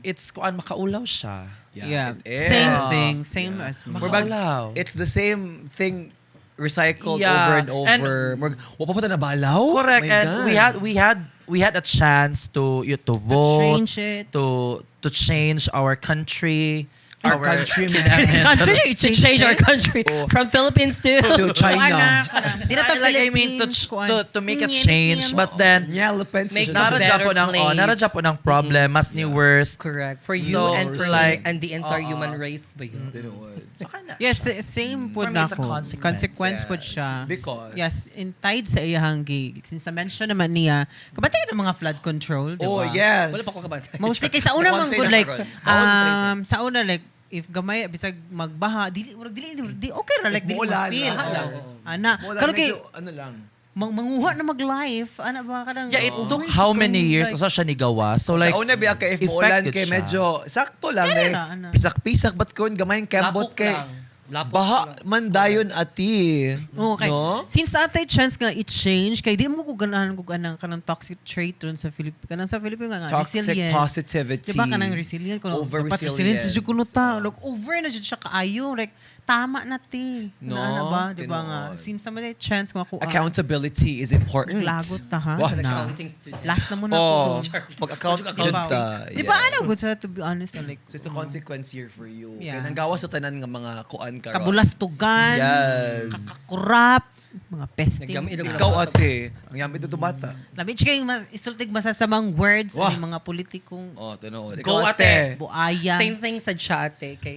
it's kuan makaulaw siya. Yeah. it is. Same thing, same as me. Murag, Makaulaw. it's the same thing recycled Yeah. over and over. Murag, wa pa pa ta nabalaw? Correct. My And God. we had we had a chance to vote, change it. to change our country, Our country, man. Country, To change our country from Philippines to To China. Di na to Like, I mean, Philippines, kuan. to make a change, but then Yeah, Philippines. Make nara a better Japon ang oh, place. nara Japon ang problem, mas ni worse. Correct. For you So, and for like, me and the entire human race ba yun? Tinuod. So, kana Yes, same For po me, na it's a ako. consequence. Consequence po Yes. siya. Because? Yes, in tied sa iyahang gig. Since na-mention naman niya, kabantay ka ng mga flood control, di ba? Oh, yes. Wala pa ko kabantay. Mostly kay sa una man Konti good na like karon. Konti. sa una like if gamay bisag magbaha dili murag dili di okay ra like If dili muulan, ma-feel. baha lang. Oo. Ana, Wala, karon kay medyo, ano lang. manguha na mag-life ana ba kanang Yeah, it took how many years usa siya nigawa. So like sa una biya kay if muulan effective kay siya. medyo sakto lang Kaya eh. na, ano. Pisak-pisak but kun gamay ang kembot Lapok kay lang. Lapok baha lang. man dayon ati. Okay. No? Since atay chance nga i-change kay di mo ko ganahan ko ganang kanang toxic trait dun sa Philippines. Kanang sa Philippines nga Toxic resilient. positivity. Diba kanang resilient kuno? Over Dapat resilient resilient. sa kuno ta. Like over na jud siya kaayo. Like tama na ti. No, Na, ana ba? Diba nga? tinuod. Since naman may chance nga ko. Accountability is important. Lagot ta ha. Wow. As an Na. accounting student. Last na mo na Oh, ko. mag-account jud ta. Di ba Yeah. ano good sa to be honest like So it's a consequence here for you. Yeah. Kaya nanggawa sa tanan nga mga kuan karon. kabulastugan, Yes. kakakurap, mga peste. Nagyam- ilog Ikaw ate, ang yamit na bata. Labi siya kayong isultig masasamang words Wah. ani mga politikong Oh, tinuod. Go, Ikaw ate. buaya. Same thing sa chat eh. Kay,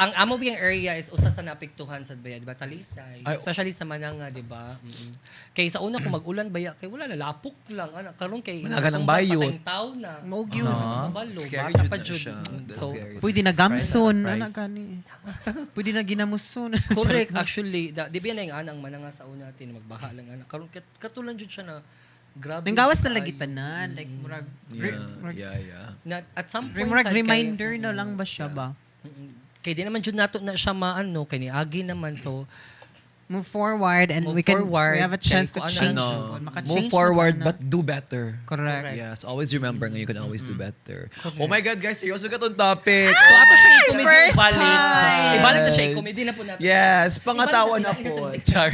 ang amo biyang area is usa sa napiktuhan sa baya, di ba? Talisay. Ay, Especially sa Mananga, di ba? Mm-mm. Kay sa una kung mag-ulan baya, kay wala na lapok lang ana. Karon kay Managa ng bayot. Patayng tao na. Mao gyud. Kabalo, Scary bata jud pa na jud. siya. That's So, scary. Pwede na gamson, Price. ana gani. Pwede na ginamuson. Correct, actually. Da, di ba na yung anang mananga sa una natin, magbaha lang ana. Karon katulan jud siya na grabe. Nanggawas kaayo. na lagi tanan, like murag murag, Yeah. Na, at some point murag sad kay- reminder na lang ba siya ba? Mm-mm. Kay di naman jud nato na siya maano kay niagi naman so Move forward and Move we can forward, we have a chance kay to kung ano. change. Ano, Maka-change move na forward tanan. but do better. Correct. Yes, always remember nga you can always do better. Oh my God, guys, seryoso ka tong topic. So ato siya i-comedy First ibalik. time! Ibalik na siya i-comedy na po natin. Yes, pangatawa Ibalik na natin, po. ina- Char.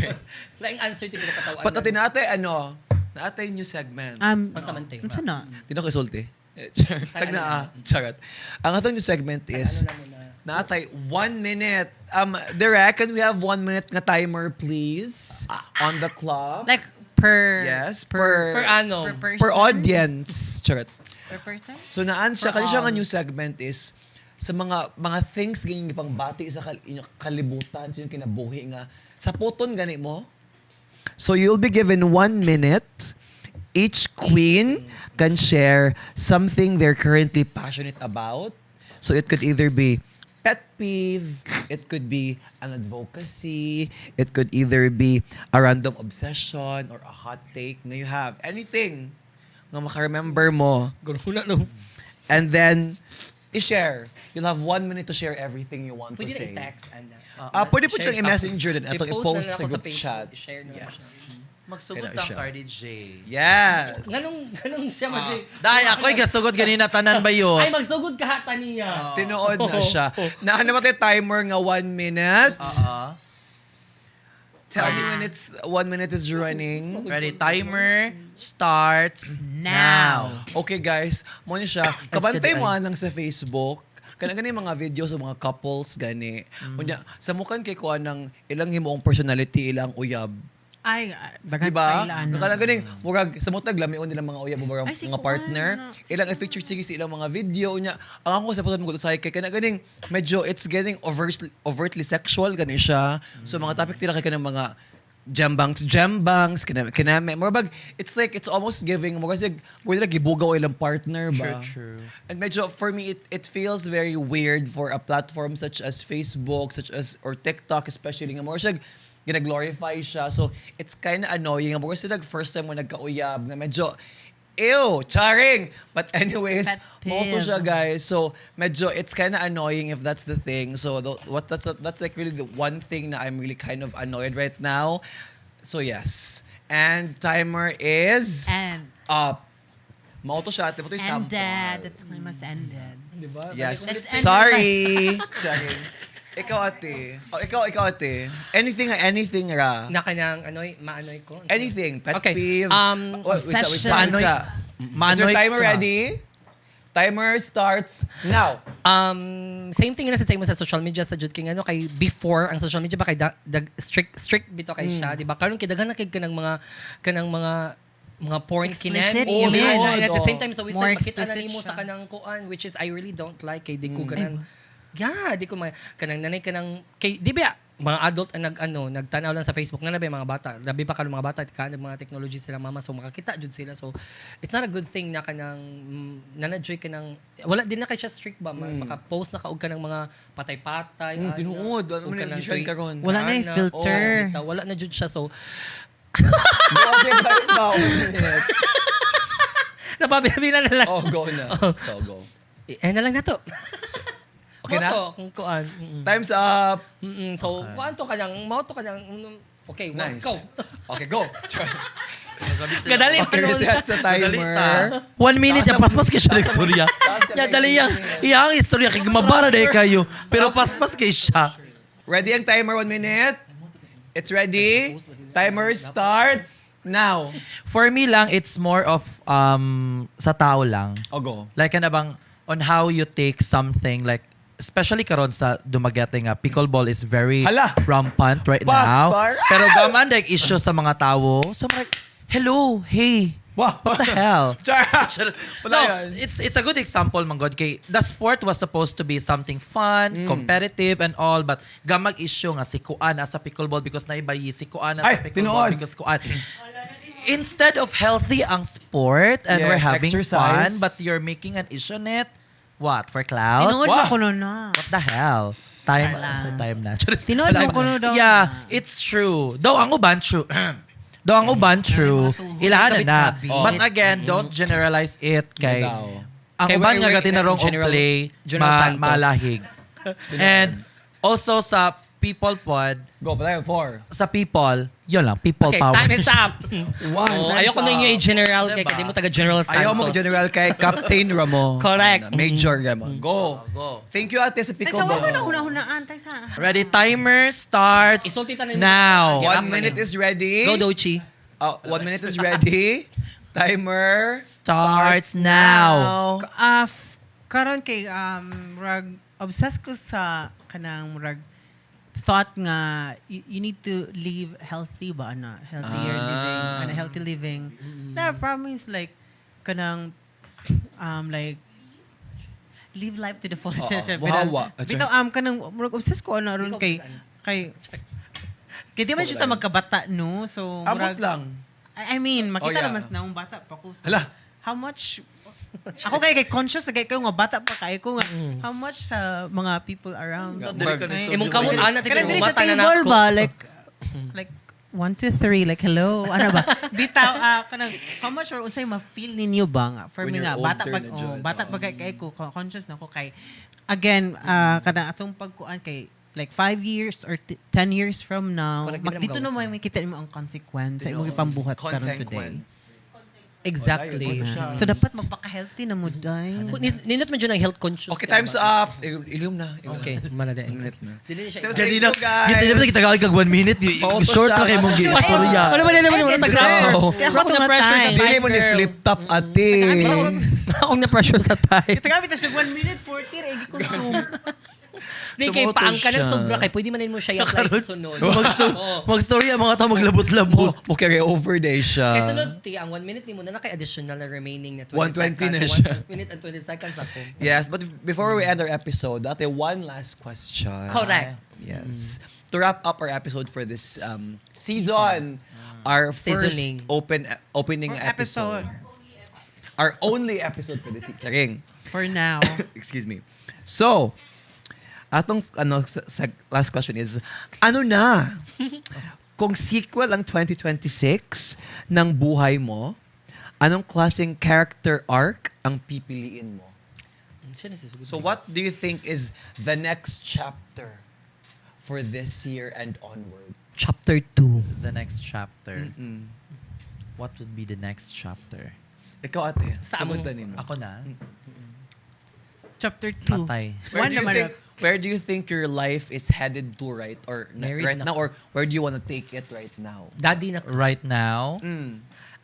Laing answer ti pinakatawan. But ate naate, ano, naate new segment. Pansamantay. Unsa na? Di na ko isulti. Eh, Char. Tag na ah. Charot. Ang atong new segment is, Ano na muna. naatay 1 minute. Direk, can we have 1 minute nga timer, please? On the clock. Like per Yes, per, Per ano? per person? per audience. Charot. Per person? So naan siya, For kani siya nga all. new segment is sa mga things ganyan pang bati sa inyong kalibutan, sa inyong kinabuhi nga sa puton gani mo. So you'll be given 1 minute. Each queen can share something they're currently passionate about. So it could either be pet peeve, it could be an advocacy, it could either be a random obsession or a hot take na you have. Anything nga makaremember mo. Ganun no. And then, i-share. You'll have 1 minute to share everything you want Pwede to na say. i-text, ana. Ah, pwede po Share siyang i-messenger din. Atong i-post na lang sa ako group Facebook. chat. I-share na lang Yes. siya. Magsugod Kaya ang siya. Cardi J. Yes. Nganong siya mag Dahil ako'y gasugod ganina tanan ba yun? Ay magsugod ka hata niya. Tinuod na siya. Na ano ba tayo timer nga 1 minute? Oo. Tell me when it's 1 minute is running. Ready, timer starts now. Okay guys, mo ni siya. Kabantay mo anang sa Facebook. Kanang gani mga videos sa mga couples gani. Unya sa mukan kay kuan ng ilang himuong personality ilang uyab. Ay, daghan Diba? kaila, ano. Kanang ganing murag sa mutag lamion nilang mga uyab o Ay, si mga kuan, partner. ano, si Ilang i-feature sige sa ilang mga video unya. Ang ako sa putot mo sa kay kanang ganing medyo it's getting overtly sexual gani siya. So mga topic nila kay kanang mga jembangs kiname more bag it's like it's almost giving more kasi more nila gibugaw ilang partner ba. True, true. And medyo for me it feels very weird for a platform such as Facebook, such as or TikTok especially nga more siya gina-glorify siya. So it's kind of annoying. Nga more sila first time mo nagkauyab nga medyo ew, charing. But anyways, Pet mo to peeve. siya guys. So medyo it's kind of annoying if that's the thing. So the, what that's like really the one thing that I'm really kind of annoyed right now. So yes. And timer is And up. Mao to siya, ate mo to yung sample. ended. The time has ended. Diba? Yes. Let's end Sorry. Sorry. Ikaw, ate. Oh, ikaw, ate. Anything, anything ra. Na kanang anoy, maanoy ko. Anything. Pet Okay. peeve. Oh, wait, wait, wait, Obsession. wait, wait. Maanoy- Is maanoy your timer ka. ready? Timer starts now. Same thing na sa mo sa social media sa jud kay ano kay before ang social media ba kay da, strict strict bitaw kay siya, di ba? Karon kay daghan na kay kanang mga porn Explicit, kinen. Oh, Yeah, oh, and at the oh. same time sa so More makita na explicit nimo sa siya. kanang kuan, which is I really don't like kay di ko ganan. Yeah, di ko ma kanang nanay kanang kay di ba mga adult ang nag ano nagtanaw lang sa Facebook na ba yung mga bata, labi pa karon mga bata kan mga technology sila mama, so makakita jud sila. So it's not a good thing na kanang nanadjoy ka ng wala din na kay siya strict ba, maka-post na ka og kanang mga patay-patay, ana, Tinuod. Ano og man yung kanang edition karon? Wala na yung ana, filter. oh, bitaw, wala na jud siya, so Go, ate. Balik ba? 1 minute. Napabila na lang. Oh, go na. So, go. Eh, na lang na to. Okay na? Mo to, kung kuan. Time's up. So, kuan to ka lang, mo to ka lang. Okay, one, Nice. go. Okay, go. Kadali Okay, reset sa timer. 1 minute, ya, paspas kay siya ng istorya. Taas Ya, na dali yang, iyang istorya, kay gumabara na kayo. Pero paspas kay siya. Ready ang timer, 1 minute? It's ready. Timer starts now. For me lang, it's more of sa tao lang. Oh, go. Like kana bang on how you take something, like especially karon sa Dumaguete nga pickleball is very Hala! rampant right Pak, now. par- Pero gaman like issue sa mga tao. So I'm like, hello, hey. Wah. What the hell? Char! Wala No, yan. it's a good example, man God. Kay the sport was supposed to be something fun, competitive and all, but gamag issue nga si Kuan sa pickleball because naibayi, si Kuan Ay, sa pickleball tinuod. because Kuan. Instead of healthy ang sport and Yes, we're having exercise. fun, but you're making an issue on it. What? For clout? Tinuod Wah. mo kuno na. What the hell? Time, Char lang. sa time na. Tinuod mo kuno daw Yeah, na. it's true. Though ang uban true. Though ang uban true, ilahan na na. Gabi-gabi. But again, don't generalize it kay Daw. ang Kay uban nga gatinarong og play General Santos. malahig. And also sa people pod, Go, pala four. sa people, yun lang, people Okay, power. time is up. One, Oh, time's ayoko na up. inyo i-general kay Diba? kay di mo taga General Santos. Ayaw mo general kay Captain Ramon. Correct. Major Ramon. Go. Go. Thank you, ate, sa Tay sa pickleball. wala ko na una-hunaan tay sa. Ready, timer starts Isulti ta na ninyo. now. 1 minute is ready. Go, Dochi. 1 minute is ready. Timer Starts now. Karon kay rag obsessed ko sa kanang murag thought nga you need to live healthy ba ana, healthier living ana, healthy living na promise, like kanang like live life to the fullest siya. Buhawa. Bitaw kanang murag obsessed ko ana ron kay kay di man siya ta magkabata, no? So Amot murag lang. I mean, makita Oh, yeah. naman na akong bata pa ko. So, Hala. how much ako kay conscious kay kayo nga bata pa kay ko nga how much sa mga people around. Nga, murag- Ay, Imong kamot ana Kanang diri sa mata na table nako. ba, like one, two, three, like hello, ano ba? Bitaw, kanang how much or unsay ma-feel ninyo ba nga for When me you're nga bata older pag na oh, dyan, bata oo. pa kay ko conscious na ko kay again kanang atong pagkuan kay like 5 years or 10 years from now, Correct, di ba dito naman na may makita nimo ang consequence sa imong ipambuhat karon today. Consequence. Exactly. So dapat magpaka-healthy na mo day. Nindot man dyan ang health conscious. Okay, time's up. Ilum na. Ilum na. Okay, mana din. Minute na. Dili na siya. Thank you, guys. Ganda naman kita kag 1 minute. Pauto Short siya. ra kay mong Ay, istorya. Ano ba naman Ay, wala ganda. tag Kaya ako Ako na pressure sa tumatay. Dili mo ni girl. flip top, ate. Akong na pressure sa time. Kita siya 1 minute 40 ra gi-consume. Di kay Sumuto paang ka ng siya. sobra kay pwede man mo siya i-apply sa sunod. Oo. Mag-story ang mga tao maglabot-labot. Mo carry over day siya. Kay sunod ti ang 1 minute nimo na na kay additional na remaining na 20 120 na seconds. siya. 1 minute and 20 seconds ako. Yes, but before we end our episode, ate, one last question. Correct. Yes. To wrap up our episode for this season, our first Seasoning. opening Or episode. episode. Our only episode for this season. Charing. For now. Excuse me. So, atong ano sa last question is, ano na kung sequel ang 2026 ng buhay mo, anong klaseng character arc ang pipiliin mo? Siya na sisugod. So what do you think is the next chapter for this year and onward? Chapter 2. The next chapter. What would be the next chapter? Ikaw, ate, Sa sagutan among- nimo. Ako na? Chapter 2. Patay. Where One do you naman think, na. Where do you think your life is headed to right or Married right na now or where do you want to take it right now? Daddy na ka. Right now.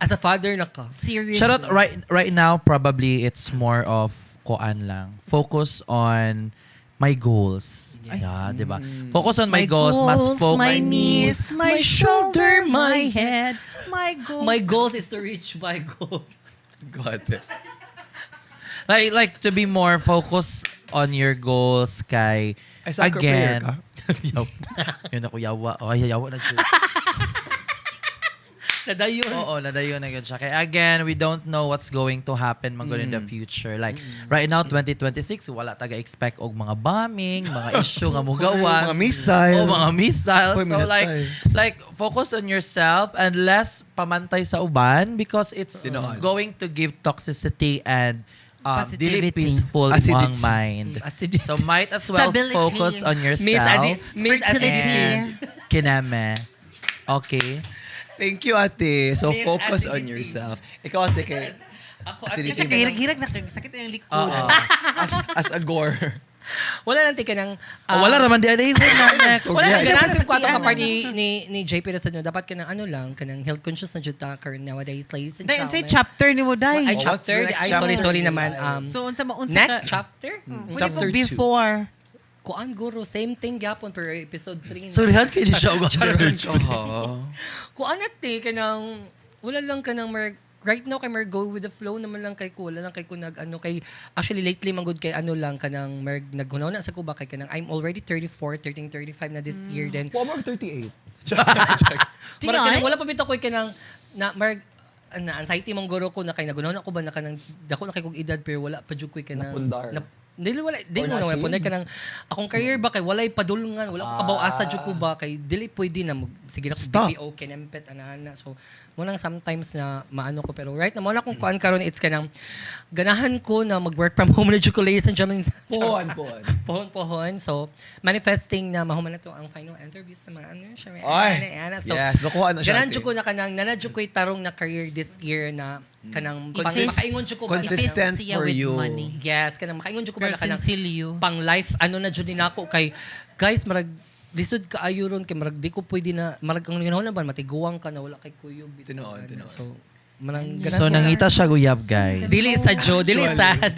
As a father na ka. Seriously. Charot, right now, probably it's more of koan lang. Focus on my goals. Yeah, di ba? Focus on my goals, mas focus. My knees, my shoulder, my head, my goals. My goal is to reach my goal. Got it. Like to be more focused on your goals kay Ay, soccer player again. ka? Yaw. Yun ako yawa. Oh, ay, yawa na siya. Nadayon. Oo, nadayon na yun siya. Kaya again, we don't know what's going to happen man gud in the future. Like, right now, 2026, wala taga expect og mga bombing, mga issue nga mugawas. Mga missile. Oo, mga missile. Uy, So like, minatay. like focus on yourself and less pamantay sa uban because it's Tinuod. going to give toxicity and dili Positivity. peaceful Acidity. imong mind. Acidity. So might as well Stability. focus on yourself. Miss Fertility. Acidity. And kineme. Okay. Thank you, ate. So, Miss focus on Acidity. yourself. Ikaw, ate, kay Ako, Acidity. Kasi kahirag-hirag na kay sakit na yung likod. Oo. As a gore. Wala lang tika ng... Oh, wala raman di ay na next. Wala lang Yes. ganahan sa kwarto Yes. ka part ni JP na sa inyo. Dapat ka ng ano lang, kanang health conscious na jud ta karon nowadays, ladies and Dai, unsay gentlemen. chapter ni mo dai? Ay, Oh, what's chapter. the next Ay, sorry, chapter? sorry naman. So unsa ma unsa Next ka? chapter? Pwede Chapter mo two. before. Kuan guro, same thing gyapon pero episode 3 na. Sorry, han kayo siya og search. Oo. Kuan ate kanang wala lang kanang mer right now kay mer go with the flow naman lang kay ko, wala lang kay ko nag ano kay actually lately man gud kay ano lang kanang mer naghunaw na sa ko ba kay kanang I'm already 34, 13, 35 na this year then One more 38. Murag kanang wala pa bitaw ko'y kanang na marag na anxiety mong guro ko na kay nagunahon ako ba na kanang dako na kay kog edad pero wala pa jud ko'y kanang Napundar. Na, dili wala dili Or mo na wala na-achieve? pundar kanang akong career ba kay walay padulngan wala ko kabaw asa jud ko ba kay dili pwede na mag, sige na ko Stop. BPO kinempet ana so mo nang sometimes na maano ko pero right na mo na akong kuan karon it's kanang ganahan ko na mag-work from home na jud ko, ladies and gentlemen. Pohon, pohon. Pohon pohon. So manifesting na mahuman na to ang final interview sa mga ano siya. Ay! Ana, ana. So, Yes, makuha na siya, Ganahan ate. jud ko na kanang nana jud ko'y tarong na career this year na kanang pang, makaingon jud ko ba na Consistent Siya for with you. money. Yes, kanang makaingon jud ko ba Pero na kanang sinsilyo. pang life ano na jud ni nako kay guys marag lisod kaayo ron kay marag di ko pwede na marag ang ganahan na ba matiguang ka na wala kay kuyog bitaw, Tinuod, ana. tinuod. So marang ganahan So ko na- nangita siya guyab, guys. Dili sa Joe, dili sad.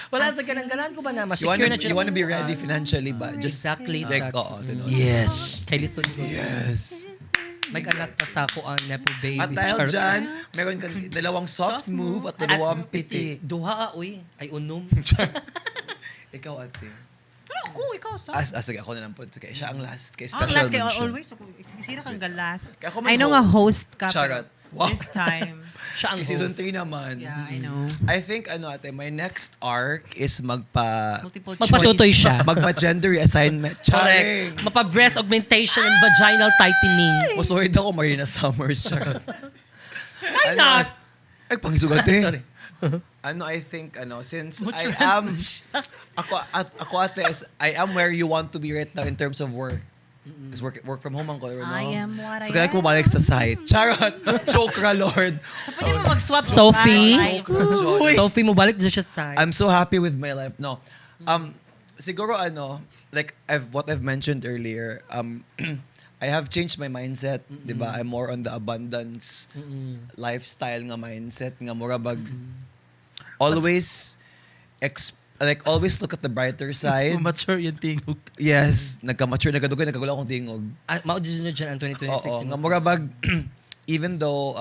Wala sa kanang ganahan ko ba na You ma-secure wanna, na jud you wanna akong be ready kuan. financially ba? Just Exactly. like, Exactly. oo, tinuod. Yes. Kay lisod ko. Yes. May anak ta sa ako ang nepo baby. At dahil Charot. dyan, meron kang dalawang soft move at dalawang piti. Duha ah, uy. Ay unom. Ikaw, ate. Ano ako, ikaw sa. As, sige, ako na lang po. Sige, siya ang last. Kay Ang special last kay mention. always ako. Sino kang last? Kaya ako may I know nga host ka. Charot. pero Wow. This time. Siya ang Kay season host. 3 naman. Yeah, I know. I think, ano ate, my next arc is magpa... Multiple choice. Magpatutoy siya. Magpa-gender reassignment. Correct. Charing! Mapa-breast augmentation and vaginal tightening. Musuhid ako, Marina Summers. Charot. Why Ano, not? Ay, pangisugat eh. Sorry. Ano, I think, ano, since I am, ako ate, is, I am where you want to be right now in terms of work. Because work from home ang ko, no? I am what So, I kaya ko bumalik sa site. Charot! Joke ra, Lord. So pwede mo mag-swap Sophie? life. Joke. Sophie, mo balik dyan siya sa side. I'm so happy with my life. No. Siguro ano, like I've what I've mentioned earlier, I have changed my mindset, 'di ba? I'm more on the abundance lifestyle nga mindset nga mura bag always like always look at the brighter side. So mature yung tingog. Yes, nagka-mature, nagkadugay, nagkagula akong tingog. Ah, mao na dyan ang 2026. Oo, nga mura bag even though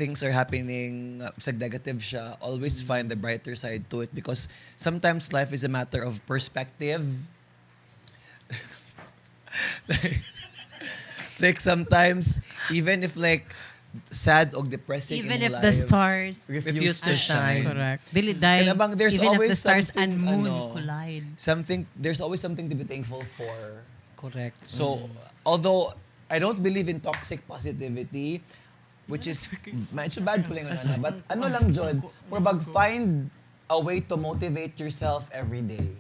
things are happening sa negative siya, always find the brighter side to it because sometimes life is a matter of perspective. Like sometimes even if like sad or depressing Even imong if the life, stars refuse to shine. Correct. Dili dai. Kaya bang there's Even if always the stars and something, moon ano, collide. Something there's always something to be thankful for. Correct. So, although I don't believe in toxic positivity, which is medyo bad pala yung ano na, but ano lang, John, bag find a way to motivate yourself every day.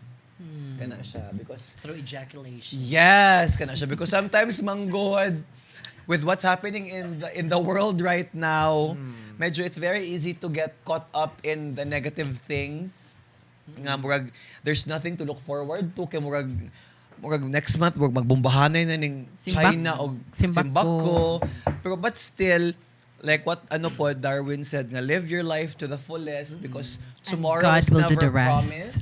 Kana siya. Because, Through ejaculation. yes, kana siya. Because sometimes, manggod, with what's happening in the world right now, medyo it's very easy to get caught up in the negative things. Nga murag there's nothing to look forward to kay murag next month murag magbombahanay na ning China og Simbako. Simbako. Pero but still, like what ano po Darwin said nga, live your life to the fullest because tomorrow God is will do never the rest. promised.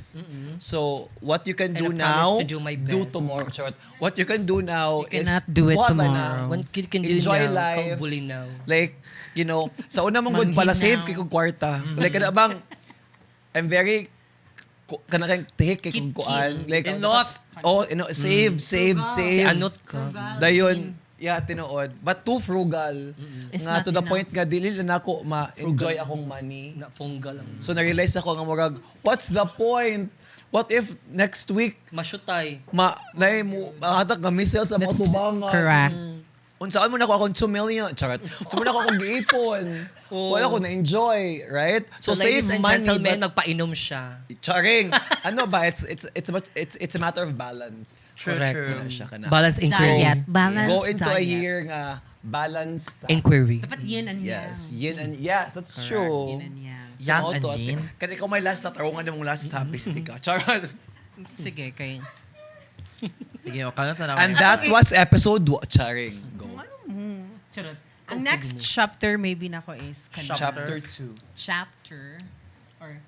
So what you can And do I promise now, to do my do best. tomorrow. Charot. What you can do now You is cannot do it buhatan na. tomorrow. One kid can do Enjoy now, life. Kaubuli now. Like, sa una mong good pala Manghinaw. save kay kong kwarta. Like kana bang I'm very kana kay tihik kay kong kuan. Like Inot. Oh, save, save, Si save. anot ka. Dayon, yeah, tinuod. But too frugal. It's Nga not to the enough. point nga dili na nako ma-enjoy akong money. Na funggal ang So na-realize ako nga murag, what's the point? What if next week masyutay. ma naay mo hatak nga missile sa mga That's tubangan? correct. Unsaan mo na ako akong 2 million? Charot. Unsa mo na ako akong giipon? Wala ko na-enjoy, right? So, So, save ladies and money, gentlemen, but magpainom siya. charing. Ano ba? It's a matter of balance. True, Correct. true. Kana siya kana. Balance inquiry. Diet. Balance Go into a diet. year nga balance. Ta. Inquiry. Dapat yin and yang. Yes, yin and yes, that's Correct. true. Yin and yang. Yang So, and to, ate. yin. Kani ikaw may last na tarungan mong last topic ka. Charot. Sige, kay. Sige, o kanon sa And that was episode 1. Charing. Go. Charot. Ang next chapter maybe nako is kanang Chapter 2. chapter or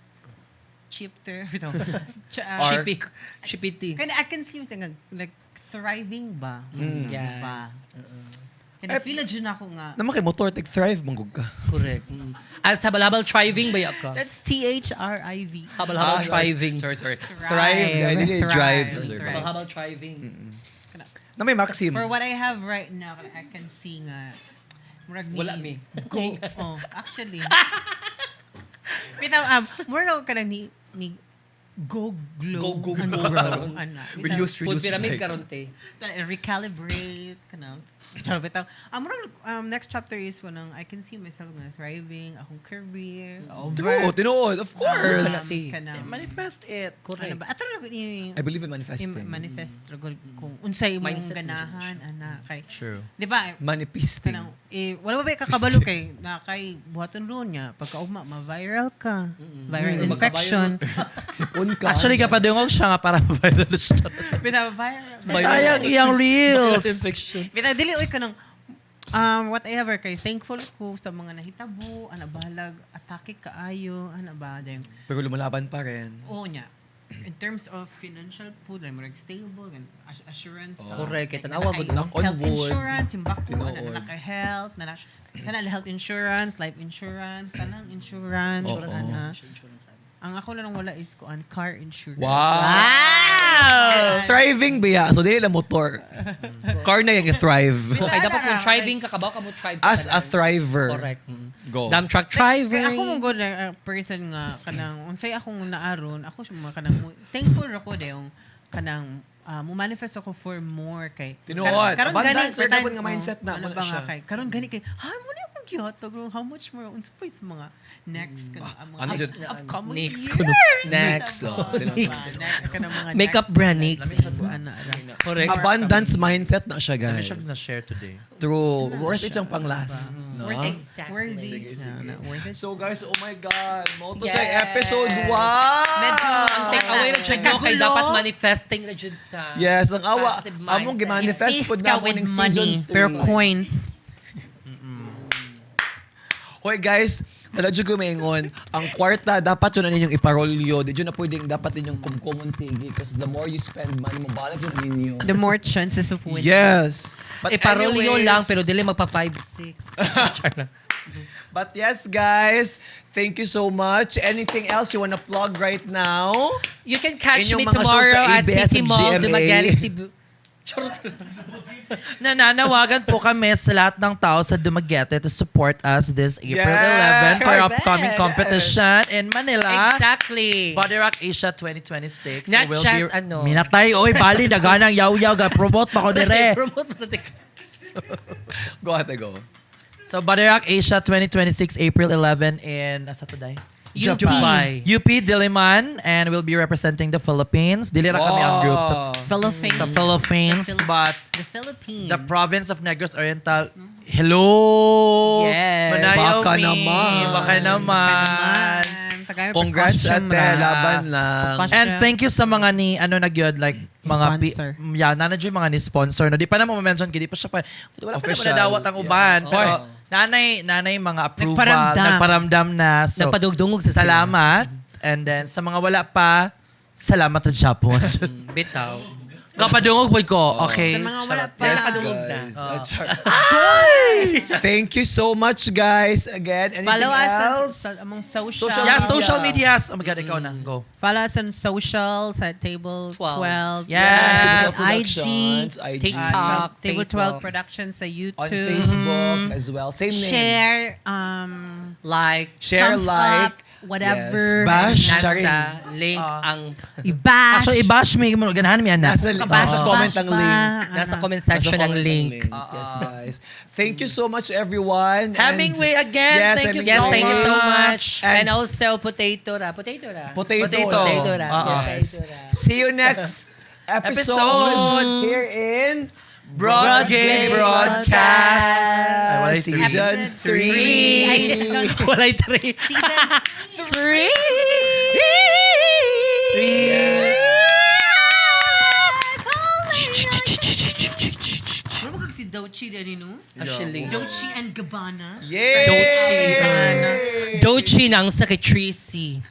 chapter. Bitaw. Arc. Shippy. Shippity. Kaya I can see nga like thriving ba? Yes. Ba? Kaya feel na dyan ako nga. Naman kay motor tig thrive manggug ka. Correct. As habal-habal thriving ba ka? That's T-H-R-I-V. Habal-habal thriving. Ah, Sorry, sorry. Thrive. Thrive. I didn't Thrive. drive. Sorry, sorry. Thrive. Habal-habal thriving. Na may Maxim. For what I have right now, I can see nga. Murag ni, Wala mi. Go. Oh, actually. Bitaw, murag ka na ni go glow. Go, go, and glow. grow. Ana. Bitaw, Reuse, Food reduce, pyramid recycle. karon te. Recalibrate kana. Charot bitaw. Murag, next chapter is kanang I can see myself nga thriving, akong career. Over. True, tinuod, of course. Si. Kanang, Manifest it. Correct. ano ba? Ato na ni I believe in manifesting. Manifest ragol kung unsay imong Mindset mo ganahan ana kay. True. Di ba? Manifesting. Kanang, eh, wala ba ba kakabalo kay na kay buhaton ron niya pagkaugma ma-viral ka. Viral Mm. infection. Sipon ka. Actually, kapadungog siya nga para viral siya. Bitaw viral. Sayang iyang reels. Infection. Bitaw dili oy kanang whatever kay thankful ko sa mga nahitabo, ana bahalag atake kaayo, ana ba then Pero lumalaban pa rin. oo niya. In terms of financial po, like, murag stable, and assurance. sa- Correct. Kay tanawa Naka- gud. Knock on health wood. insurance, simbako, Tinuod. ana naka health, nana kana health insurance, life insurance, tanang insurance, Oo. ana. Ang ako na lang wala is kuan car insurance. Wow! Thriving biya. So, dili lang motor. Car na yung thrive. Okay, dapat kung thriving ka, kabaw ka mo thrive sa As a tanan. thriver. Correct. Mm. Go. Dump truck driver. Kaya ako mong good person nga kanang unsay akong naaron, ako siya mga kanang thankful ako de yung kanang mo manifest ako for more kay Tinuod. karon Abundance, gani sir, dapat nga mindset na, ano wala ba nga siya. kay karon gani kay ha mo na akong gihatag how much more unsa pa is mga next kanang ang mga Ano jud? upcoming Next years. kuno. Next. Oh, tinuod. Next. Kanang mga Makeup brand next. Ana ra. Correct. Abundance mindset na siya, Kami guys. siya na-share today. True. Worth it siyang pang last. No? Worth it. Exactly. Worthy. Sige, sige. Na, na, worth it. So guys, oh my God. Mao to sa Yes. episode 1. Medyo Ang take away na jud no kay Kagulo. dapat manifesting na jud ta. Yes, ang awa. Positive Among mindset. gimanifest Feast po ka na mo with ning money, season 3. pero coins. Hoy guys, tala jud ko maingon, ang kwarta dapat yun na ninyong iparolyo. Di jud na pwedeng dapat ninyong kumkumon sige because the more you spend money mo balik yun ninyo. The more chances of winning. Yes. But Iparolyo anyways, lang pero dili magpa 5 6. Char lang. But yes, guys, thank you so much. Anything else you wanna plug right now? You can catch Inyong me mga show tomorrow sa at ABS City at Mall, GMA. Dumaguete, Cebu. Charot lang. Nananawagan po kami sa lahat ng tao sa Dumaguete to support us this April Yes! 11 for our Correct. upcoming competition in Manila. Exactly. Body Rock Asia 2026. Not We'll just ano. Minatay, oy, bali, daganang yaw-yaw, ga, promote pa ko dire. Promote mo sa tik. Go ate, go. So, Body Rock Asia 2026, April 11 in, asa to, day? UP. Dubai. UP Diliman, and we'll be representing the Philippines. Dili ra kami ang group sa, Philippines. sa Philippines, but The Philippines. the province of Negros Oriental. Hello! Yes. Manayaw Baka mi. naman. Baka naman. Naman. Tagay, Congrats, precaution ate. ra. Laban lang. Precaution. And thank you sa mga ni ano nagyod like mga Sponsor. Yeah, naa na mga ni sponsor no. Di pa na mo mention kay di pa siya pa wala pa naman Official. nadawat ang uban. Yeah. Pero nanay nanay mga approval, Nagparamdam. Nagparamdam na. So Nagpadugdungog sa sila. Salamat. And then sa mga wala pa, salamat sa Japon. Bitaw. Kapadungog pod ko. Okay. Sa mga wala pa. Yes, Nakadungog na. guys. Ah, char. Thank you so much, guys. Again, anything Follow us on, else? among social. Social Yeah, social medias. Oh my God, ikaw na. Go. Follow us on social sa Table 12. 12. Yes. Table IG. Productions, IG. TikTok. Table Facebook. 12 Productions sa YouTube. On Facebook as well. Same name. Share. Like, Share, Thumbs like. up, whatever. Yes. Bash. nasa Charing. link ang I-bash. Actually, i-bash me. Ganahan mi, anak. Nasa comment Bash ang ba? link. Nasa comment Nasa section ang comment link. Yes, guys. Thank you so much, everyone. And- Hemingway again. Yes, Thank you Yes, so thank you so much. And And also, potato ra. Potato ra. Potato. Potato. Potato ra. Yes. Potato ra. See you next episode, Episode. here in Broad Gay Broadcast. Ay, walay Season Episode 3. Ay, season, Walay three. season 3. Three. Ano ba si Dolce din, no? Actually. Dolce and Gabbana. Yay! Dolce. Dolce nang sa kay Tracy.